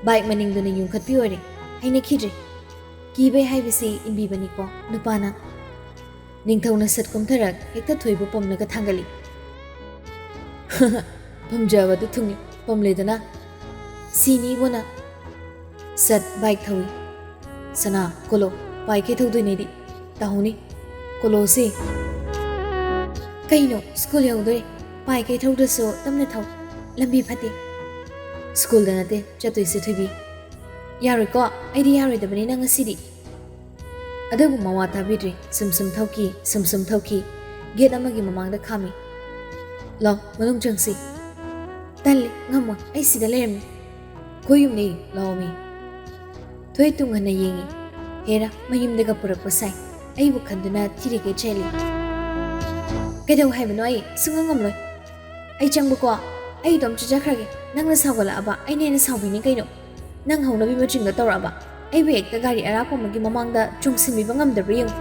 ꯕꯥꯏꯛ ꯃꯅꯤꯡꯗꯨꯅ ꯌꯨꯡꯈꯠꯄꯤ ꯑꯣꯏꯔꯦ꯫ ꯍꯩꯅꯈꯤꯗ꯭ꯔꯦ꯫ ꯀꯤꯕꯩ ꯍꯥꯏꯕꯁꯤ ꯏꯟꯕꯤꯕꯅꯤꯀꯣ ꯅꯨꯄꯥꯅ꯫ ꯅꯤꯡꯊꯧꯅ ꯁꯠ ꯀꯨꯝꯊꯔꯛ, ꯍꯦꯛꯇ ꯊꯣꯏꯕꯨ ꯄꯝꯂꯒ ꯊꯥꯡꯒꯠꯂꯤ꯫ "ꯄꯝꯖꯕꯗꯨ ꯊꯨꯡꯉꯤ, ꯄꯝꯂꯦꯗꯅ꯫ ꯁꯤꯅꯤ ꯏꯕꯣꯅ꯫" ꯁꯠ ꯕꯥꯏꯛ ꯊꯧꯏ꯫ "ꯁꯅꯥ, ꯀꯣꯂꯣ, ꯄꯥꯏꯈꯩ ꯊꯧꯗꯣꯏꯅꯦꯗꯤ꯫ ꯇꯥꯍꯧꯅꯤ꯫ ꯀꯣꯂꯣꯁꯤ꯫" "ꯀꯩꯅꯣ, ꯁ꯭ꯀꯨꯜ ꯌꯧꯗꯣꯔꯦ꯫ ꯄꯥꯏꯈꯩ ꯊꯧꯗ꯭ꯔꯁꯨ ꯇꯞꯅ ꯊꯧ꯫ ꯂꯝꯕꯤ ꯐꯠꯇꯦ꯫" "ꯁ꯭ꯀꯨꯜꯗ ꯅꯠꯇꯦ ꯆꯠꯇꯣꯏꯁꯦ ꯊꯣꯏꯕꯤ꯫" "ꯌꯥꯔꯣꯏꯀꯣ, ꯑꯩꯗꯤ ꯌꯥꯔꯣꯏꯗꯕꯅꯤ ꯅꯪ ꯉꯁꯤꯗꯤ꯫" ꯑꯗꯨꯕꯨ ꯃꯋꯥ ꯇꯥꯕꯤꯗ꯭ꯔꯦ꯫ ꯁꯨꯝ ꯁꯨꯝ ꯊꯧꯈꯤ, ꯁꯨꯝ ꯁꯨꯝ ꯊꯧꯈꯤ꯫ ꯒꯦꯠ ꯑꯃꯒꯤ ꯃꯃꯥꯡꯗ ꯈꯥꯝꯃꯤ꯫ "ꯂꯥꯎ, ꯃꯅꯨꯡ ꯆꯪꯁꯤ꯫" "ꯇꯜꯂꯤ, ꯉꯝꯃꯣꯏ, ꯑꯩ ꯁꯤꯗ ꯂꯩꯔꯝꯃꯤ꯫" "ꯈꯣꯏ ꯌꯨꯝꯅꯤ, ꯂꯥꯎꯃꯤ꯫" ꯊꯣꯏ ꯇꯨꯡ ꯍꯟꯅ ꯌꯦꯡꯉꯤ꯫ ꯍꯦꯔꯥ, ꯃꯌꯨꯝꯗꯒ ꯄꯨꯔꯛꯄ ꯁꯥꯏ꯫ ꯑꯩꯕꯨ ꯈꯟꯗꯨꯅ ꯊꯤꯔꯤꯒꯦ ꯆꯦꯜꯂꯤ꯫ "ꯀꯩꯗꯧ ꯍꯥꯏꯕꯅꯣ? ꯑꯩ ꯁꯨꯡꯉꯝ ꯉꯝꯂꯣꯏ꯫" "ꯑꯩ ꯆꯪꯕꯀꯣ, ꯑꯩ ꯏꯇꯣꯝ ꯆꯠꯆꯈ꯭ꯔꯒꯦ꯫ ꯅꯪꯅ ꯁꯥꯎꯒꯠꯂꯛꯑꯕ ꯑꯩꯅ ꯍꯦꯟꯅ ꯁꯥꯎꯕꯤꯅꯤ ꯀꯩꯅꯣ꯫ ꯅꯪ ꯍꯧꯅꯕꯤ ꯃꯆꯤꯟꯗꯣ ꯇꯧꯔꯛꯑꯕ ꯑꯩꯕꯨ ꯍꯦꯛꯇ ꯒꯥꯔꯤ ꯑꯔꯥꯞꯄ ꯑꯃꯒꯤ ꯃꯃꯥꯡꯗ ꯆꯣꯡꯁꯤꯟꯕꯤꯕ ꯉꯝꯗꯕ꯭ꯔꯥ ꯌꯦꯡꯉꯨ꯫"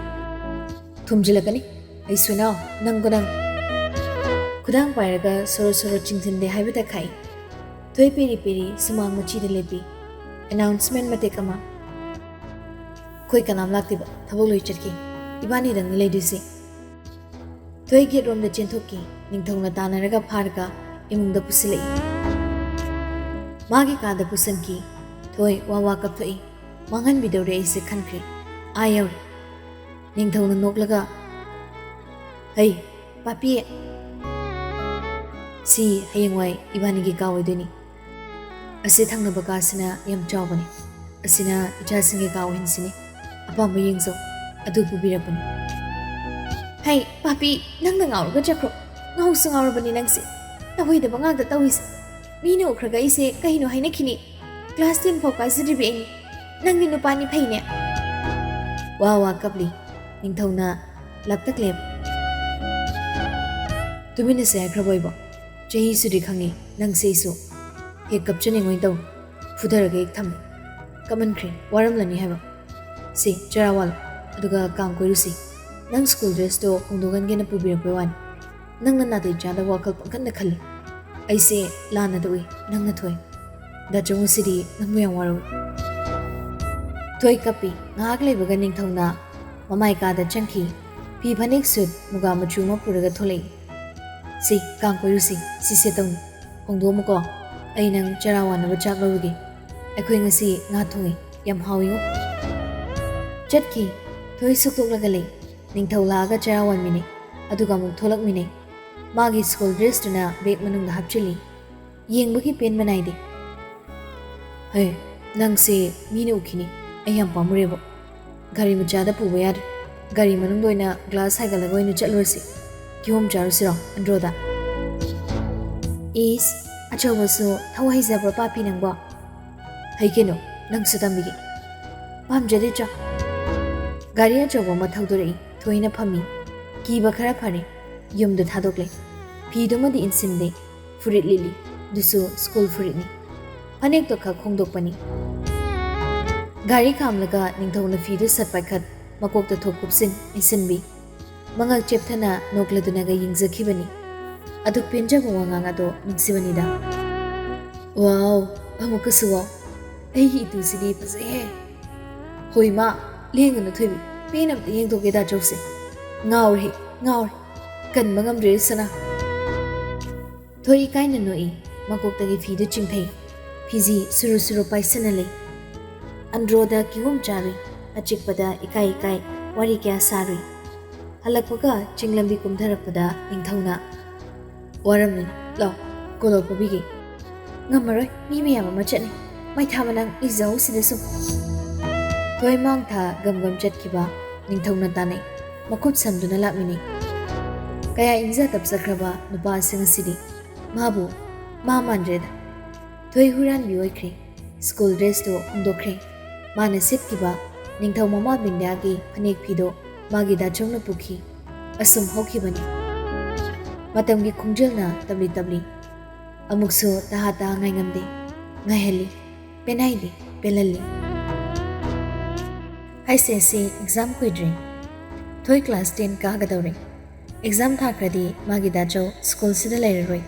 "ꯊꯣꯝꯖꯤꯜꯂꯛꯀꯅꯤ ꯑꯩ ꯁꯣꯏꯅꯥꯎ, ꯅꯪꯒꯣ ꯅꯪ꯫" ꯈꯨꯗꯥꯡ ꯄꯥꯏꯔꯒ ꯁꯣꯔꯣ ꯁꯣꯔꯣ ꯆꯤꯡꯁꯤꯟꯗꯦ ꯍꯥꯏꯕꯗ ꯈꯥꯛꯏ꯫ ꯊꯣꯏ ꯄꯦꯔꯤ ꯄꯦꯔꯤ ꯁꯨꯃꯥꯡ ꯃꯆꯤꯗ ꯂꯦꯞꯄꯤ꯫ ꯑꯦꯅꯥꯎꯟꯁꯃꯦꯟ ꯃꯇꯦꯛ ꯑꯃ꯫ "ꯑꯩꯈꯣꯏ ꯀꯅꯥꯝ ꯂꯥꯛꯇꯦꯕ, ꯊꯕꯛ ꯂꯣꯏ ꯆꯠꯈꯤ꯫ ꯏꯕꯥꯅꯤꯗꯪꯅꯤ ꯂꯩꯗꯣꯏꯁꯦ꯫" ꯊꯣꯏ ꯒꯦꯠ ꯔꯣꯝꯗ ꯆꯦꯟꯊꯣꯛꯈꯤ꯫ ꯅꯤꯡꯊꯧꯅ ꯇꯥꯟꯅꯔꯒ ꯐꯥꯔꯒ ꯏꯃꯨꯡꯗ ꯄꯨꯁꯤꯜꯂꯛꯏ꯫ ꯃꯥꯒꯤ ꯀꯥꯗ ꯄꯨꯁꯤꯟꯈꯤ꯫ ꯊꯣꯏ ꯋꯥ ꯋꯥ ꯀꯞꯊꯣꯛꯏ꯫ "ꯃꯥꯡꯍꯟꯕꯤꯗꯧꯔꯦ ꯑꯩꯁꯦ ꯈꯟꯈ꯭ꯔꯦ꯫ ꯑꯥ ꯌꯧꯔꯦ꯫" ꯅꯤꯡꯊꯧꯅ ꯅꯣꯛꯂꯒ, "ꯍꯩ, ꯄꯥꯄꯤ, ꯁꯤ ꯍꯌꯦꯡꯋꯥꯏ ꯏꯕꯥꯅꯤꯒꯤ ꯀꯥ ꯑꯣꯏꯗꯣꯏꯅꯤ꯫ ꯑꯁꯤ ꯊꯪꯅꯕ ꯀꯥꯁꯤꯅ ꯌꯥꯝ ꯆꯥꯎꯕꯅꯤ꯫ ꯑꯁꯤꯅ ꯏꯆꯥꯁꯤꯡꯒꯤ ꯀꯥ ꯑꯣꯏꯍꯟꯁꯤꯅꯤ꯫ ꯑꯄꯥꯝꯕ ꯌꯦꯡꯖꯧ꯫ ꯑꯗꯨ ꯄꯨꯕꯤꯔꯛꯄꯅꯤ꯫" "ꯍꯩ, ꯄꯥꯄꯤ, ꯅꯪꯅ ꯉꯥꯎꯔꯒ ꯆꯠꯈ꯭ꯔꯣ꯫ ꯉꯥꯎꯁꯨ ꯉꯥꯎꯔꯕꯅꯤ ꯅꯪꯁꯦ꯫ ꯇꯧꯍꯩꯗꯕ ꯉꯥꯛꯇ ꯇꯧꯏꯁꯦ꯫ ꯃꯤꯅ ꯎꯈ꯭ꯔꯒ ꯑꯩꯁꯦ ꯀꯩꯅꯣ ꯍꯥꯏꯅꯈꯤꯅꯤ꯫ ꯀ꯭ꯂꯥꯁ ꯇꯦꯟ ꯐꯥꯎ ꯀꯥꯖꯗ꯭ꯔꯤꯕꯤ ꯑꯩꯅꯤ꯫ ꯅꯪꯗꯤ ꯅꯨꯄꯥꯅꯤ ꯐꯩꯅꯦ꯫" ꯋꯥ ꯋꯥ ꯀꯞꯂꯤ꯫ ꯅꯤꯡꯊꯧꯅ ꯂꯞꯇꯛ ꯂꯦꯞ꯫ "ꯇꯨꯃꯤꯟꯅꯁꯦ ꯍꯥꯏꯈ꯭ꯔꯕꯣ ꯑꯩꯕꯣ? ꯆꯍꯤꯁꯨꯗꯤ ꯈꯪꯉꯤ ꯅꯪꯁꯦ ꯑꯩꯁꯨ꯫ ꯍꯦꯛ ꯀꯞꯆꯅꯤꯡꯉꯣꯏ ꯇꯧ꯫ ꯐꯨꯊꯔꯒ ꯍꯦꯛ ꯊꯝꯃꯤ꯫ ꯀꯞꯃꯟꯈ꯭ꯔꯦ, ꯋꯥꯔꯝꯂꯅꯤ ꯍꯥꯏꯕ꯫ ꯁꯤ ꯆꯔꯥ ꯋꯥꯜꯂꯣ, ꯑꯗꯨꯒ ꯀꯥꯡ ꯀꯣꯏꯔꯨꯁꯤ꯫ ꯅꯪ ꯁ꯭ꯀꯨꯜ ꯗ꯭ꯔꯦꯁꯇꯣ ꯍꯣꯡꯗꯣꯛꯍꯟꯒꯦꯅ ꯄꯨꯕꯤꯔꯛꯄꯩ ꯋꯥꯅꯤ꯫ ꯅꯪꯅ ꯅꯥꯇꯩ ꯆꯥꯗꯕ ꯋꯥꯈꯜ ꯄꯪꯈꯟꯗ ꯈꯜꯂꯤ꯫ ꯑꯩꯁꯦ ꯂꯥꯟꯅ ꯇꯧꯏ, ꯅꯪꯅ ꯊꯣꯏ꯫ ꯗꯥ ꯆꯧꯉꯨꯁꯤꯗꯤ ꯅꯪꯕꯨ ꯌꯥꯝ ꯋꯥꯔꯧꯏ꯫" ꯊꯣꯏ ꯀꯞꯄꯤ꯫ ꯉꯥꯏꯍꯥꯛ ꯂꯩꯕꯒ ꯅꯤꯡꯊꯧꯅ ꯃꯃꯥꯏ ꯀꯥꯗ ꯆꯪꯈꯤ꯫ ꯐꯤ ꯐꯅꯦꯛ ꯁꯨꯠ ꯃꯨꯒꯥ ꯃꯆꯨ ꯑꯃ ꯄꯨꯔꯒ ꯊꯣꯛꯂꯛꯏ꯫ "ꯁꯤ ꯀꯥꯡ ꯀꯣꯏꯔꯨꯁꯤ, ꯁꯤ ꯁꯦꯠꯇꯧꯅꯤ꯫ ꯍꯣꯡꯗꯣꯛꯑꯝꯃꯨꯀꯣ, ꯑꯩ ꯅꯪ ꯆꯔꯥ ꯋꯥꯅꯕ ꯆꯥꯛ ꯂꯧꯔꯨꯒꯦ꯫ ꯑꯩꯈꯣꯏ ꯉꯁꯤ ꯉꯥ ꯊꯣꯡꯉꯤ, ꯌꯥꯝ ꯍꯥꯎꯏꯉꯣ꯫" ꯆꯠꯈꯤ꯫ ꯊꯣꯏ ꯁꯨꯛꯇꯣꯛꯂꯒ ꯂꯩ꯫ ꯅꯤꯡꯊꯧ ꯂꯥꯛꯑꯒ ꯆꯔꯥ ꯋꯥꯟꯃꯤꯅꯩ, ꯑꯗꯨꯒ ꯑꯃꯨꯛ ꯊꯣꯛꯂꯛꯃꯤꯅꯩ꯫ ꯃꯥꯒꯤ ꯁ꯭ꯀꯨꯜ ꯗ꯭ꯔꯦꯁꯇꯨꯅ ꯕꯦꯒ ꯃꯅꯨꯡꯗ ꯍꯥꯞꯆꯤꯜꯂꯤ꯫ ꯌꯦꯡꯕꯒꯤ ꯄꯦꯟꯕ ꯅꯥꯏꯗꯦ꯫ "ꯍꯦ, ꯅꯪꯁꯦ ꯃꯤꯅ ꯎꯈꯤꯅꯤ, ꯑꯩ ꯌꯥꯝ ꯄꯥꯝꯃꯨꯔꯦꯕꯣ꯫ ꯒꯥꯔꯤ ꯃꯆꯥꯗ ꯄꯨꯕ ꯌꯥꯗ꯭ꯔꯦ꯫ ꯒꯥꯔꯤ ꯃꯅꯨꯡꯗ ꯑꯣꯏꯅ ꯒ꯭ꯂꯥꯁ ꯍꯥꯏꯒꯠꯂꯒ ꯑꯣꯏꯅ ꯆꯠꯂꯨꯔꯁꯤ꯫ ꯀꯤꯍꯣꯝ ꯆꯥꯔꯨꯁꯤꯔꯣ ꯑꯟꯗ꯭ꯔꯣꯗ?" "ꯏꯁ, ꯑꯆꯧꯕꯁꯨ ꯊꯧ ꯍꯩꯖꯕ꯭ꯔꯣ ꯄꯥꯄꯤ ꯅꯪꯕꯣ?" "ꯍꯩ ꯀꯩꯅꯣ, ꯅꯪꯁꯨ ꯇꯝꯕꯤꯒꯦ꯫" "ꯄꯥꯝꯖꯗꯦ ꯆꯣ꯫" ꯒꯥꯔꯤ ꯑꯆꯧꯕ ꯑꯃ ꯊꯧꯗꯣꯔꯛꯏ꯫ ꯊꯣꯏꯅ ꯐꯝꯃꯤ꯫ ꯀꯤꯕ ꯈꯔ ꯐꯔꯦ꯫ ꯌꯨꯝꯗ ꯊꯥꯗꯣꯛꯂꯦ꯫ ꯐꯤꯗꯨꯃꯗꯤ ꯏꯟꯁꯤꯟꯗꯦ꯫ ꯐꯨꯔꯤꯠ ꯂꯤꯠꯂꯤ꯫ ꯑꯗꯨꯁꯨ ꯁ꯭ꯀꯨꯜ ꯐꯨꯔꯤꯠꯅꯤ꯫ ꯐꯅꯦꯛꯇꯣ ꯈꯛ ꯍꯣꯡꯗꯣꯛꯄꯅꯤ꯫ ꯒꯥꯔꯤ ꯈꯥꯝꯂꯒ ꯅꯤꯡꯊꯧꯅ ꯐꯤꯗꯨ ꯁꯠ ꯄꯥꯏꯈꯠ, ꯃꯀꯣꯛꯇ ꯊꯣꯛ ꯀꯨꯞꯁꯤꯟ, ꯏꯟꯁꯤꯟꯕꯤ꯫ ꯃꯉꯛ ꯆꯦꯞꯊꯅ ꯅꯣꯛꯂꯗꯨꯅꯒ ꯌꯦꯡꯖꯈꯤꯕꯅꯤ꯫ ꯑꯗꯨꯛ ꯄꯦꯟꯖꯕ ꯋꯥꯉꯥꯡ ꯑꯗꯣ ꯅꯨꯡꯁꯤꯕꯅꯤꯗ꯫ "ꯋꯥꯎ, ꯑꯃꯨꯛꯀꯁꯨ ꯋꯥꯎ꯫ ꯑꯩꯒꯤ ꯏꯇꯨꯁꯤꯗꯤ ꯐꯖꯩꯍꯦ꯫ ꯍꯣꯏ ꯃꯥ, ꯂꯦꯡꯒꯅꯨ ꯊꯣꯏꯕꯤ, ꯄꯦꯟ ꯑꯝꯇ ꯌꯦꯡꯊꯣꯛꯀꯦ ꯗꯥ ꯆꯧꯁꯦ꯫ ꯉꯥꯎꯔꯦ, ꯉꯥꯎꯔꯦ꯫ ꯀꯟꯕ ꯉꯝꯗ꯭ꯔꯦ ꯁꯅꯥ꯫ ꯊꯣꯏ ꯏꯀꯥꯏꯅ ꯅꯣꯛꯏ꯫ ꯃꯀꯣꯛꯇꯒꯤ ꯐꯤꯗꯨ ꯆꯤꯡꯊꯩ꯫ ꯐꯤꯖꯤ ꯁꯨꯔꯨ ꯁꯨꯔꯨ ꯄꯥꯏꯁꯤꯟꯅ ꯂꯩ꯫ ꯑꯟꯗ꯭ꯔꯣꯗ ꯀꯤꯍꯣꯝ ꯆꯥꯔꯨꯏ꯫ ꯑꯆꯤꯛꯄꯗ ꯏꯀꯥꯏ ꯏꯀꯥꯏ ꯋꯥꯔꯤ ꯀꯌꯥ ꯁꯥꯔꯨꯏ꯫ ꯍꯜꯂꯛꯄꯒ ꯆꯤꯡ ꯂꯝꯕꯤ ꯀꯨꯝꯊꯔꯛꯄꯗ ꯅꯤꯡꯊꯧꯅ, "ꯋꯥꯔꯝꯃꯤ, ꯂꯥꯎ, ꯀꯣꯂꯣꯞ ꯄꯨꯕꯤꯒꯦ꯫" "ꯉꯝꯃꯔꯣꯏ, ꯃꯤ ꯃꯌꯥꯝ ꯑꯃ ꯆꯠꯅꯩ꯫ ꯃꯩꯊꯥ ꯃꯅꯥꯡ ꯏꯖꯍꯧ ꯁꯤꯗ ꯁꯨꯝ꯫" ꯊꯣꯏ ꯃꯥꯡ ꯊꯥ ꯒꯝ ꯒꯝ ꯆꯠꯈꯤꯕ ꯅꯤꯡꯊꯧꯅ ꯇꯥꯅꯩ꯫ ꯃꯈꯨꯠ ꯁꯝꯗꯨꯅ ꯂꯥꯛꯃꯤꯟꯅꯩ꯫ ꯀꯌꯥ ꯏꯪꯖ ꯇꯞꯆꯈ꯭ꯔꯕ ꯅꯨꯄꯥ ꯑꯁꯤ ꯉꯁꯤꯗꯤ꯫ ꯃꯥꯕꯨ ꯃꯥ ꯃꯥꯟꯗ꯭ꯔꯦꯗ꯫ ꯊꯣꯏ ꯍꯨꯔꯥꯟꯕꯤ ꯑꯣꯏꯈ꯭ꯔꯦ꯫ ꯁ꯭ꯀꯨꯜ ꯗ꯭ꯔꯦꯁꯇꯨ ꯍꯣꯡꯗꯣꯛꯈ꯭ꯔꯦ꯫ ꯃꯥꯅ ꯁꯦꯠꯈꯤꯕ ꯅꯤꯡꯊꯧ ꯃꯃꯥ ꯕꯤꯟꯗ꯭ꯌꯥꯒꯤ ꯐꯅꯦꯛ ꯐꯤꯗꯣ ꯃꯥꯒꯤ ꯗꯥꯆꯧꯅ ꯄꯨꯈꯤ꯫ ꯑꯁꯨꯝ ꯍꯧꯈꯤꯕꯅꯤ꯫ ꯃꯇꯝꯒꯤ ꯈꯣꯡꯖꯦꯜꯅ ꯇꯞꯂꯤ ꯇꯞꯂꯤ꯫ ꯑꯃꯨꯛꯁꯨ ꯇꯍꯥ ꯇꯍꯥ ꯉꯥꯏꯉꯝꯗꯦ꯫ ꯉꯥꯏꯍꯜꯂꯤ꯫ ꯄꯦꯟꯍꯜꯂꯤ꯫ ꯄꯦꯜꯍꯜꯂꯤ꯫ ꯍꯥꯏꯁꯦ ꯁꯤ ꯑꯦꯛꯖꯥꯝ ꯀꯨꯏꯗ꯭ꯔꯦ꯫ ꯊꯣꯏ ꯀ꯭ꯂꯥꯁ ꯇꯦꯟ ꯀꯥꯒꯗꯧꯔꯦ꯫ ꯑꯦꯛꯖꯥꯝ ꯊꯥꯈ꯭ꯔꯗꯤ ꯃꯥꯒꯤ ꯗꯥꯆꯧ ꯁ꯭ꯀꯨꯜꯁꯤꯗ ꯂꯩꯔꯔꯣꯏ,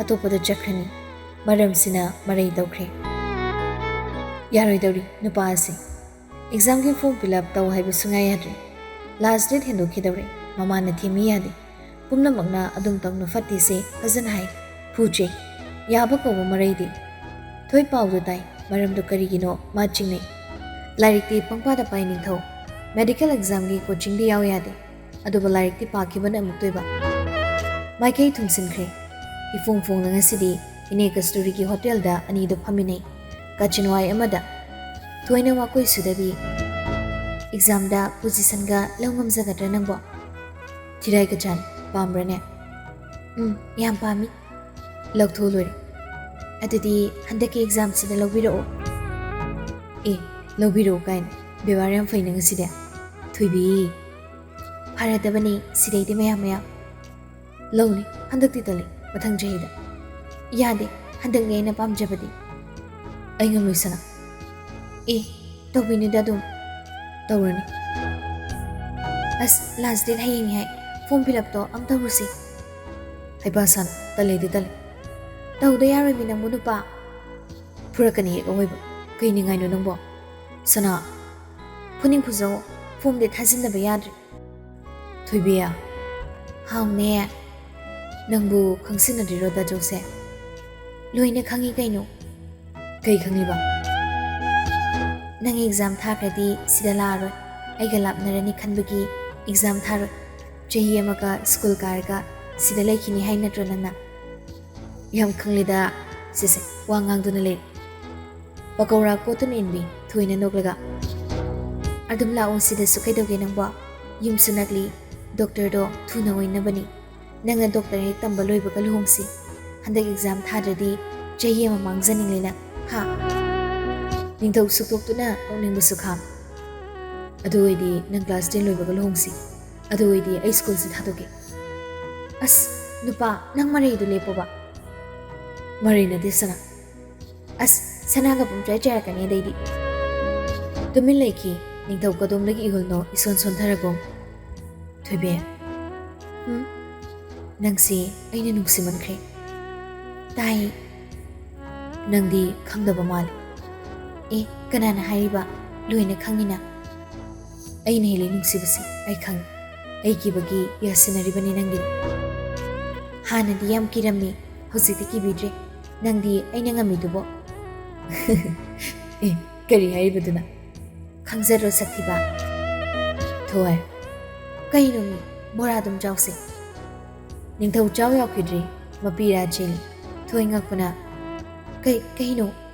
ꯑꯇꯣꯞꯄꯗ ꯆꯠꯈ꯭ꯔꯅꯤ꯫ ꯃꯔꯝꯁꯤꯅ ꯃꯔꯩ ꯇꯧꯈ꯭ꯔꯦ꯫ ꯌꯥꯔꯣꯏꯗꯧꯔꯤ ꯅꯨꯄꯥ ꯑꯁꯤ꯫ ꯑꯦꯛꯖꯥꯝꯒꯤ ꯐꯣꯔꯝ ꯐꯤꯜ ꯑꯞ ꯇꯧ ꯍꯥꯏꯕ ꯁꯨꯡꯌꯥ ꯌꯥꯗ꯭ꯔꯦ꯫ ꯂꯥꯁ ꯗꯦꯠ ꯍꯦꯟꯗꯣꯛꯈꯤꯗꯧꯔꯦ꯫ ꯃꯃꯥꯅ ꯊꯤꯡꯕ ꯌꯥꯗꯦ꯫ ꯄꯨꯝꯅꯃꯛꯅ ꯑꯗꯨꯝ ꯇꯧꯅꯨ ꯐꯠꯇꯦꯁꯦ ꯐꯖꯅ ꯍꯥꯏ꯫ ꯐꯨ ꯆꯩ꯫ ꯌꯥꯕ ꯀꯧꯕ ꯃꯔꯩꯗꯤ꯫ ꯊꯣꯏ ꯄꯥꯎꯗꯨ ꯇꯥꯏ꯫ ꯃꯔꯝꯗꯨ ꯀꯔꯤꯒꯤꯅꯣ ꯃꯥ ꯆꯤꯡꯅꯩ꯫ ꯂꯥꯏꯔꯤꯛꯇꯤ ꯄꯪꯄꯥꯗ ꯄꯥꯏ ꯅꯤꯡꯊꯧ꯫ ꯃꯦꯗꯤꯀꯦꯜ ꯑꯦꯛꯖꯥꯝꯒꯤ ꯀꯣꯆꯤꯡꯗꯤ ꯌꯥꯎ ꯌꯥꯗꯦ꯫ ꯑꯗꯨꯕꯨ ꯂꯥꯏꯔꯤꯛꯇꯤ ꯄꯥꯈꯤꯕꯅ ꯑꯃꯨꯛ ꯇꯣꯏꯕ꯫ ꯃꯥꯏꯀꯩ ꯊꯨꯡꯁꯤꯟꯈ꯭ꯔꯦ꯫ ꯏꯐꯣꯡ ꯐꯣꯡꯅ ꯉꯁꯤꯗꯤ ꯏꯅꯦ ꯀꯁꯇꯨꯔꯤꯒꯤ ꯍꯣꯇꯦꯜꯗ ꯑꯅꯤꯗꯨ ꯐꯝꯃꯤꯟꯅꯩ꯫ ꯀꯥꯆꯤꯟꯋꯥꯏ ꯑꯃꯗ ꯊꯣꯏꯅ ꯋꯥꯀꯣꯏ ꯁꯨꯗꯕꯤ, "ꯑꯦꯛꯖꯥꯝꯗ ꯄꯣꯖꯤꯁꯟꯒ ꯂꯧ ꯉꯝꯖꯒꯗ꯭ꯔꯥ ꯅꯪꯕꯣ?" "ꯊꯤꯔꯥꯏ ꯀꯆꯥꯟ ꯄꯥꯝꯕ꯭ꯔꯅꯦ?" "ꯎꯝ, ꯌꯥꯝ ꯄꯥꯝꯃꯤ꯫" "ꯂꯧꯊꯣꯛ ꯂꯣꯏꯔꯦ꯫ ꯑꯗꯨꯗꯤ ꯍꯟꯗꯛꯀꯤ ꯑꯦꯛꯖꯥꯝꯁꯤꯗ ꯂꯧꯕꯤꯔꯛꯑꯣ꯫" "ꯑꯦ, ꯂꯧꯕꯤꯔꯛꯑꯣ ꯀꯥꯏꯅ? ꯕꯦꯕꯥꯔ ꯌꯥꯝ ꯐꯩꯅ ꯉꯁꯤꯗꯤ꯫ ꯊꯣꯏꯕꯤ, ꯐꯔꯗꯕꯅꯤ ꯁꯤꯗꯩꯗꯤ ꯃꯌꯥꯝ ꯃꯌꯥꯝ꯫" "ꯂꯧꯅꯤ, ꯍꯟꯗꯛꯇꯤ ꯇꯜꯂꯤ, ꯃꯊꯪ ꯆꯍꯤꯗ꯫" "ꯌꯥꯗꯦ, ꯍꯟꯗꯛꯅꯤ ꯑꯩꯅ ꯄꯥꯝꯖꯕꯗꯤ꯫" "ꯑꯩ ꯉꯝꯂꯣꯏ ꯁꯅꯥ꯫" "ꯑꯦ, ꯇꯧꯕꯤꯅꯨꯗ ꯑꯗꯨꯝ꯫" "ꯇꯧꯔꯅꯤ꯫" "ꯑꯁ, ꯂꯥꯁ ꯗꯦꯠ ꯍꯌꯦꯡꯅꯤ ꯍꯥꯏ꯫ ꯐꯣꯔꯝ ꯐꯤꯜ ꯑꯞꯇꯣ ꯑꯝ ꯇꯧꯔꯨꯁꯤ꯫" "ꯍꯩꯄꯥ ꯁꯥꯅꯨ, ꯇꯜꯂꯦꯗꯤ ꯇꯜꯂꯦ꯫" "ꯇꯧꯗ ꯌꯥꯔꯣꯏꯃꯤ ꯅꯪꯕꯨ ꯅꯨꯄꯥ꯫ ꯐꯨꯔꯛꯀꯅꯤ ꯍꯦꯛ ꯑꯋꯣꯏꯕ꯫ ꯀꯩ ꯅꯤꯡꯉꯥꯏꯅꯣ ꯅꯪꯕꯣ?" "ꯁꯅꯥ, ꯐꯨꯅꯤꯡ ꯐꯨꯖꯧ, ꯐꯣꯔꯝꯗꯤ ꯊꯥꯖꯤꯟꯗꯕ ꯌꯥꯗ꯭ꯔꯦ꯫" "ꯊꯣꯏꯕꯤ, ꯍꯥꯎꯅꯦ, ꯅꯪꯕꯨ ꯈꯪꯁꯤꯟꯅꯗ꯭ꯔꯤꯔꯣ ꯗꯥ ꯖꯣꯁꯦ? ꯂꯣꯏꯅ ꯈꯪꯉꯤ ꯀꯩꯅꯣ꯫ ꯀꯩ ꯈꯪꯉꯤꯕ? ꯅꯪ ꯑꯦꯛꯖꯥꯝ ꯊꯥꯈ꯭ꯔꯗꯤ ꯁꯤꯗ ꯂꯥꯛꯑꯔꯣꯏ, ꯑꯩꯒ ꯂꯥꯞꯅꯔꯅꯤ ꯈꯟꯕꯒꯤ ꯑꯦꯛꯖꯥꯝ ꯊꯥꯔꯣꯏ꯫ ꯆꯍꯤ ꯑꯃꯒ ꯁ꯭ꯀꯨꯜ ꯀꯥꯔꯒ ꯁꯤꯗ ꯂꯩꯈꯤꯅꯤ ꯍꯥꯏ ꯅꯠꯇ꯭ꯔꯣ ꯅꯪꯅ? ꯌꯥꯝ ꯈꯪꯂꯦꯗ꯫ ꯁꯤꯁꯦ, ꯋꯥ ꯉꯥꯡꯗꯨꯅ ꯂꯩ꯫ ꯄꯀꯧꯔꯥ ꯀꯣꯠꯇꯨꯅ ꯏꯟꯕꯤ ꯊꯣꯏꯅ ꯅꯣꯛꯂꯒ꯫ ꯑꯗꯨꯝ ꯂꯥꯛꯑꯣ ꯁꯤꯗꯁꯨ, ꯀꯩꯗꯧꯒꯦ ꯅꯪꯕꯣ? ꯌꯨꯝꯁꯨ ꯅꯛꯂꯤ, ꯗꯣꯛꯇꯔꯗꯣ ꯊꯨꯅ ꯑꯣꯏꯅꯕꯅꯤ꯫ ꯅꯪꯅ ꯗꯣꯛꯇꯔ ꯍꯦꯛ ꯇꯝꯕ ꯂꯣꯏꯕꯒ ꯂꯨꯍꯣꯡꯁꯤ꯫ ꯍꯟꯗꯛ ꯑꯦꯛꯖꯥꯝ ꯊꯥꯗ꯭ꯔꯗꯤ ꯆꯍꯤ ꯑꯃ ꯃꯥꯡꯖꯅꯤꯡꯂꯦ ꯅꯪ, ꯍꯥ? ꯅꯤꯡꯊꯧ ꯁꯨꯛꯇꯣꯛꯇꯨꯅ ꯅꯣꯛꯅꯤꯡꯕꯁꯨ ꯈꯥꯝ꯫ ꯑꯗꯨ ꯑꯣꯏꯗꯤ ꯅꯪ ꯀ꯭ꯂꯥꯁ ꯇꯦꯟ ꯂꯣꯏꯕꯒ ꯂꯨꯍꯣꯡꯁꯤ꯫ ꯑꯗꯨ ꯑꯣꯏꯗꯤ ꯑꯩ ꯁ꯭ꯀꯨꯜꯁꯦ ꯊꯥꯗꯣꯛꯀꯦ꯫ ꯑꯁ, ꯅꯨꯄꯥ, ꯅꯪ ꯃꯔꯩꯗꯨ ꯂꯦꯞꯄꯣꯕ꯫ ꯃꯔꯩ ꯅꯠꯇꯦ ꯁꯅꯥ꯫ ꯑꯁ, ꯁꯅꯥꯒ ꯄꯨꯡꯆꯥꯏ ꯆꯥꯏꯔꯛꯀꯅꯤ ꯑꯗꯩꯗꯤ꯫ ꯇꯨꯃꯤꯟ ꯂꯩꯈꯤ꯫ ꯅꯤꯡꯊꯧ ꯀꯗꯣꯝꯗꯒꯤ ꯏꯍꯨꯜꯅꯣ ꯏꯁꯣꯟ ꯁꯣꯟꯊꯔꯒꯨꯝ꯫ ꯊꯣꯏꯕꯤ꯫ ꯎꯝ? ꯅꯪꯁꯤ ꯑꯩꯅ ꯅꯨꯡꯁꯤꯃꯟꯈ꯭ꯔꯦ꯫ ꯇꯥꯏ꯫ ꯅꯪꯗꯤ ꯈꯪꯗꯕ ꯃꯥꯜꯂꯤ꯫ ꯑꯦ, ꯀꯅꯥꯅ ꯍꯥꯏꯔꯤꯕ? ꯂꯣꯏꯅ ꯈꯪꯉꯤꯅ꯫ ꯑꯩꯅ ꯍꯦꯜꯂꯤ ꯅꯨꯡꯁꯤꯕꯁꯤ ꯑꯩ ꯈꯪꯉꯤ꯫ ꯑꯩ ꯀꯤꯕꯒꯤ ꯌꯥꯁꯤꯟꯅꯔꯤꯕꯅꯤ ꯅꯪꯒꯤꯗꯣ꯫ ꯍꯥꯟꯅꯗꯤ ꯌꯥꯝ ꯀꯤꯔꯝꯃꯤ, ꯍꯧꯖꯤꯛꯇꯤ ꯀꯤꯕꯤꯗ꯭ꯔꯦ꯫ ꯅꯪꯗꯤ ꯑꯩꯅ ꯉꯝꯃꯤꯗꯨꯕꯣ꯫ ꯑꯦ, ꯀꯔꯤ ꯍꯥꯏꯔꯤꯕꯗꯨꯅ? ꯈꯪꯖꯔꯣ ꯁꯛꯊꯤꯕ꯫ ꯊꯣꯏ꯫ ꯀꯩꯅꯣꯃꯤ, ꯕꯣꯔꯥ ꯑꯗꯨꯝ ꯆꯥꯎꯁꯦ꯫ ꯅꯤꯡꯊꯧ ꯆꯥꯎ ꯌꯥꯎꯈꯤꯗ꯭ꯔꯤ, ꯃꯄꯤ ꯔꯥ ꯆꯦꯜꯂꯤ꯫ ꯊꯣꯏ ꯉꯛꯄꯅ, "ꯀꯩ, ꯀꯩꯅꯣ?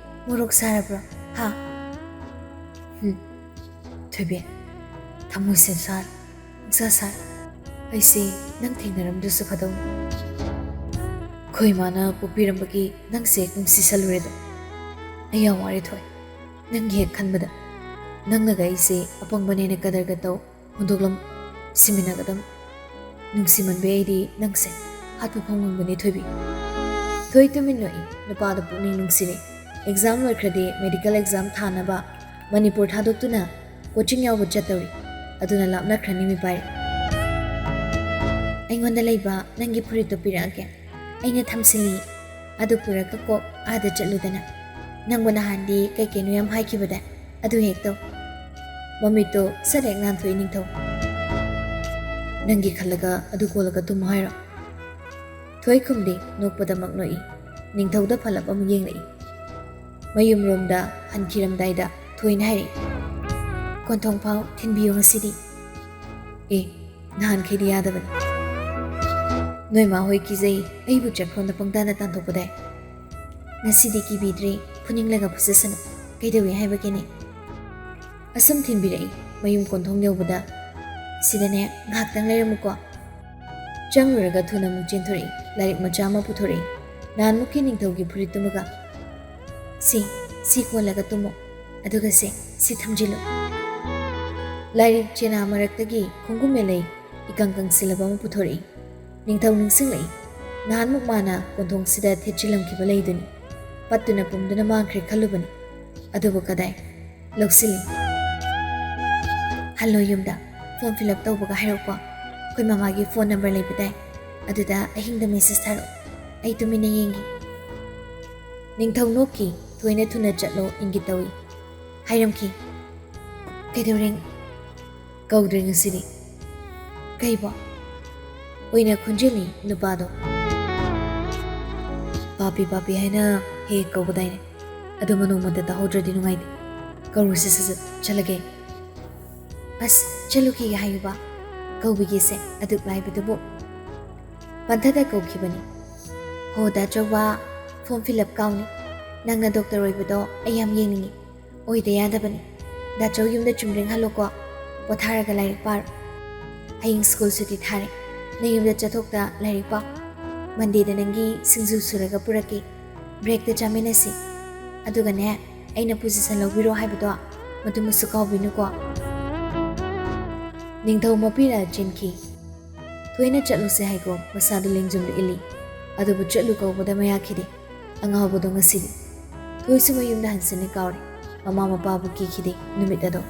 ꯃꯣꯔꯣꯛ ꯁꯥꯔꯕ꯭ꯔꯣ? ꯍꯥ?" ꯍꯨꯝ꯫ ꯊꯣꯏꯕꯤ, ꯊꯃꯣꯏꯁꯦ ꯁꯥꯔ, ꯄꯨꯛꯁꯥ ꯁꯥꯔ꯫ ꯑꯩꯁꯦ ꯅꯪ ꯊꯦꯡꯅꯔꯝꯗ꯭ꯔꯁꯨ ꯐꯗꯧꯅꯤ꯫ ꯑꯩꯈꯣꯏ ꯏꯃꯥꯅ ꯄꯣꯛꯄꯤꯔꯝꯕꯒꯤ ꯅꯪꯁꯦ ꯅꯨꯡꯁꯤꯁꯜꯂꯨꯔꯦꯗꯣ꯫ ꯑꯩ ꯌꯥꯝ ꯋꯥꯔꯦ ꯊꯣꯏ, ꯅꯪꯒꯤ ꯍꯦꯛ ꯈꯟꯕꯗ꯫ ꯅꯪꯅꯒ ꯑꯩꯁꯦ ꯑꯄꯪꯕꯅꯦꯅ ꯀꯗꯔꯒ ꯇꯧ, ꯍꯨꯟꯗꯣꯛꯂꯝ, ꯁꯤꯃꯤꯟꯅꯒꯗꯝ꯫ ꯅꯨꯡꯁꯤꯃꯟꯕꯩ ꯑꯩꯗꯤ ꯅꯪꯁꯦ ꯍꯥꯠꯄ ꯐꯥꯎ ꯉꯝꯒꯅꯤ ꯊꯣꯏꯕꯤ꯫ ꯊꯣꯏ ꯇꯨꯃꯤꯟ ꯅꯣꯛꯏ, ꯅꯨꯄꯥꯗ ꯄꯨꯛꯅꯤꯡ ꯅꯨꯡꯁꯤꯔꯦ꯫ ꯑꯦꯛꯖꯥꯝ ꯂꯣꯏꯈ꯭ꯔꯗꯤ ꯃꯦꯗꯤꯀꯦꯜ ꯑꯦꯛꯖꯥꯝ ꯊꯥꯅꯕ ꯃꯅꯤꯄꯨꯔ ꯊꯥꯗꯣꯛꯇꯨꯅ ꯀꯣꯆꯤꯡ ꯌꯥꯎꯕ ꯆꯠꯇꯧꯔꯤ꯫ ꯑꯗꯨꯅ ꯂꯥꯞꯅꯈ꯭ꯔꯅꯤ ꯃꯤꯄꯥꯏꯔꯦ꯫ ꯑꯩꯉꯣꯟꯗ ꯂꯩꯕ ꯅꯪꯒꯤ ꯐꯨꯔꯤꯠꯇꯣ ꯄꯤꯔꯛꯑꯒꯦ꯫ ꯑꯩꯅ ꯊꯝꯁꯤꯜꯂꯤ꯫ ꯑꯗꯨ ꯄꯨꯔꯒ ꯀꯣꯛ ꯑꯥꯗ ꯆꯠꯂꯨꯗꯅ꯫ ꯅꯪꯕꯨ ꯅꯍꯥꯟꯗꯤ ꯀꯩ ꯀꯩꯅꯣ ꯌꯥꯝ ꯍꯥꯏꯈꯤꯕꯗ ꯑꯗꯨ ꯍꯦꯛ ꯇꯧ꯫ ꯃꯃꯤꯠꯇꯣ ꯁꯠ ꯍꯦꯛ ꯅꯥꯟꯊꯣꯛꯏ ꯅꯤꯡꯊꯧ꯫ ꯅꯪꯒꯤ ꯈꯜꯂꯒ ꯑꯗꯨ ꯀꯣꯜꯂꯒ ꯇꯨꯝꯃꯣ ꯍꯥꯏꯔꯣ? ꯊꯣꯏ ꯈꯨꯝꯗꯦ, ꯅꯣꯛꯄꯗꯃꯛ ꯅꯣꯛꯏ꯫ ꯅꯤꯡꯊꯧꯗ ꯐꯠꯂꯞ ꯑꯃꯨꯛ ꯌꯦꯡꯂꯛꯏ꯫ ꯃꯌꯨꯝꯔꯣꯝꯗ ꯍꯟꯈꯤꯔꯝꯗꯥꯏꯗ ꯊꯣꯏꯅ ꯍꯥꯏꯔꯛꯏ, "ꯀꯣꯟꯊꯣꯡ ꯐꯥꯎ ꯊꯤꯟꯕꯤꯌꯨ ꯉꯁꯤꯗꯤ꯫" "ꯑꯦ, ꯅꯍꯥꯟꯈꯩꯗꯤ ꯌꯥꯗꯕꯅꯤ꯫ ꯅꯣꯏ ꯃꯥ ꯍꯣꯏ ꯀꯤꯖꯩ, ꯑꯩꯕꯨ ꯆꯦꯛꯐꯝꯗ ꯄꯪꯇꯥꯟꯗ ꯇꯥꯟꯊꯣꯛꯄꯗꯥꯏ꯫ ꯉꯁꯤꯗꯤ ꯀꯤꯕꯤꯗ꯭ꯔꯦ, ꯐꯨꯅꯤꯡꯂꯒ ꯐꯨꯖꯁꯅꯨ꯫ ꯀꯩꯗꯧꯏ ꯍꯥꯏꯕꯒꯦꯅꯦ?" ꯑꯁꯨꯝ ꯊꯤꯟꯕꯤꯔꯛꯏ꯫ ꯃꯌꯨꯝ ꯀꯣꯟꯊꯣꯡ ꯌꯧꯕꯗ, "ꯁꯤꯗꯅꯦ ꯉꯥꯏꯍꯥꯛꯇꯪ ꯂꯩꯔꯝꯃꯨꯀꯣ꯫" ꯆꯪꯂꯨꯔꯒ ꯊꯨꯅ ꯑꯃꯨꯛ ꯆꯦꯟꯊꯣꯔꯛꯏ꯫ ꯂꯥꯏꯔꯤꯛ ꯃꯆꯥ ꯑꯃ ꯄꯨꯊꯣꯔꯛꯏ꯫ ꯅꯍꯥꯟꯃꯨꯛꯀꯤ ꯅꯤꯡꯊꯧꯒꯤ ꯐꯨꯔꯤꯠꯇꯨꯃꯒ꯫ "ꯁꯤ, ꯁꯤ ꯀꯣꯜꯂꯒ ꯇꯨꯝꯃꯣ꯫ ꯑꯗꯨꯒ ꯁꯦ, ꯁꯤ ꯊꯝꯖꯤꯜꯂꯨ꯫" ꯂꯥꯏꯔꯤꯛ ꯆꯦꯅꯥ ꯃꯔꯛꯇꯒꯤ ꯈꯣꯡꯒꯨꯝ ꯃꯦꯂꯩ ꯏꯀꯪ ꯀꯪꯁꯤꯜꯂꯕ ꯑꯃ ꯄꯨꯊꯣꯔꯛꯏ꯫ ꯅꯤꯡꯊꯧ ꯅꯤꯡꯁꯤꯡꯂꯛꯏ꯫ ꯅꯍꯥꯟꯃꯨꯛ ꯃꯥꯅ ꯀꯣꯟꯊꯣꯡꯁꯤꯗ ꯊꯦꯠꯆꯤꯜꯂꯝꯈꯤꯕ ꯂꯩꯗꯨꯅꯤ꯫ ꯄꯠꯇꯨꯅ ꯄꯨꯝꯗꯨꯅ ꯃꯥꯡꯈ꯭ꯔꯦ ꯈꯜꯂꯨꯕꯅꯤ꯫ ꯑꯗꯨꯕꯨ ꯀꯗꯥꯏ? ꯂꯧꯁꯤꯜꯂꯤ꯫ "ꯍꯜꯂꯣ ꯌꯨꯝꯗ꯫ ꯐꯣꯔꯝ ꯐꯤꯜ ꯑꯞ ꯇꯧꯕꯒ ꯍꯥꯏꯔꯛꯎꯀꯣ꯫ ꯑꯩꯈꯣꯏ ꯃꯃꯥꯒꯤ ꯐꯣꯟ ꯅꯝꯕꯔ ꯂꯩꯕꯗꯥꯏ? ꯑꯗꯨꯗ ꯑꯍꯤꯡꯗ ꯃꯦꯁꯦꯖ ꯊꯥꯔꯛꯑꯣ꯫ ꯑꯩ ꯇꯨꯃꯤꯟꯅ ꯌꯦꯡꯒꯦ꯫" ꯅꯤꯡꯊꯧ ꯅꯣꯛꯈꯤ꯫ ꯊꯣꯏꯅ ꯊꯨꯅ ꯆꯠꯂꯣ ꯏꯪꯒꯤꯠ ꯇꯧꯏ꯫ ꯍꯥꯏꯔꯝꯈꯤ, "ꯀꯩꯗꯧꯔꯦ? ꯀꯧꯗ꯭ꯔꯦ ꯉꯁꯤꯗꯤ꯫" "ꯀꯩꯕꯣ?" "ꯑꯣꯏꯅ ꯈꯣꯟꯖꯦꯜꯅꯤ ꯅꯨꯄꯥꯗꯣ꯫ ꯄꯥꯄꯤ ꯄꯥꯄꯤ ꯍꯥꯏꯅ ꯍꯦꯛ ꯍꯦꯛ ꯀꯧꯕꯗꯥꯏꯅꯦ꯫ ꯑꯗꯨ ꯃꯅꯣꯡꯃꯇ ꯇꯥꯍꯧꯗ꯭ꯔꯗꯤ ꯅꯨꯡꯉꯥꯏꯇꯦ꯫ ꯀꯧꯔꯨꯁꯤ ꯁꯠ ꯁꯠ, ꯆꯠꯂꯒꯦ꯫ ꯑꯁ, ꯆꯠꯂꯨꯈꯤꯒꯦ ꯍꯥꯏꯌꯨꯕ꯫ ꯀꯧꯕꯤꯒꯦꯁꯦ, ꯑꯗꯨꯛ ꯂꯥꯏꯕꯗꯨꯕꯨ꯫" ꯄꯟꯊꯗ ꯀꯧꯈꯤꯕꯅꯤ꯫ "ꯍꯣ ꯗꯥ ꯆꯧꯕ, ꯐꯣꯔꯝ ꯐꯤꯜ ꯑꯞ ꯀꯥꯎꯅꯤ꯫ ꯅꯪꯅ ꯗꯣꯛꯇꯔ ꯑꯣꯏꯕꯗꯣ ꯑꯩ ꯌꯥꯝ ꯌꯦꯡꯅꯤꯡꯉꯤ꯫ ꯑꯣꯏꯗ ꯌꯥꯗꯕꯅꯤ꯫ ꯗꯥꯆꯧ ꯌꯨꯝꯗ ꯆꯨꯝꯗ꯭ꯔꯤꯡ ꯍꯜꯂꯣꯀꯣ꯫ ꯄꯣꯊꯥꯔꯒ ꯂꯥꯏꯔꯤꯛ ꯄꯥꯔꯣ꯫ ꯍꯌꯦꯡ ꯁ꯭ꯀꯨꯜ ꯁꯨꯇꯤ ꯊꯥꯔꯦ꯫ ꯅꯌꯨꯝꯗ ꯆꯠꯊꯣꯛꯇ ꯂꯥꯏꯔꯤꯛ ꯄꯥꯎ꯫ ꯃꯟꯗꯦꯗ ꯅꯪꯒꯤ ꯁꯤꯡꯖꯨ ꯁꯨꯔꯒ ꯄꯨꯔꯛꯀꯦ꯫ ꯕ꯭ꯔꯦꯛꯇ ꯆꯥꯃꯤꯟꯅꯁꯤ꯫ ꯑꯗꯨꯒꯅꯦ, ꯑꯩꯅ ꯄꯣꯖꯤꯁꯟ ꯂꯧꯕꯤꯔꯣ ꯍꯥꯏꯕꯗꯣ ꯃꯗꯨꯃꯁꯨ ꯀꯥꯎꯕꯤꯅꯨꯀꯣ꯫" ꯅꯤꯡꯊꯧ ꯃꯄꯤꯅ ꯆꯦꯟꯈꯤ꯫ ꯊꯣꯏꯅ ꯆꯠꯂꯨꯁꯦ ꯍꯥꯏꯀꯣ ꯃꯁꯥꯗꯨ ꯂꯦꯡꯖꯨꯝꯗ ꯏꯜꯂꯤ꯫ ꯑꯗꯨꯕꯨ ꯆꯠꯂꯨ ꯀꯧꯕꯗ ꯃꯌꯥ ꯈꯤꯗꯦ꯫ ꯑꯉꯥꯎꯕꯗꯣ ꯉꯁꯤꯗꯤ꯫ ꯊꯣꯏꯁꯨ ꯃꯌꯨꯝꯗ ꯍꯟꯁꯤꯟꯅ ꯀꯥꯎꯔꯦ꯫ ꯃꯃꯥ ꯃꯄꯥꯕꯨ ꯀꯤꯈꯤꯗꯦ ꯅꯨꯃꯤꯠ ꯑꯗꯣ꯫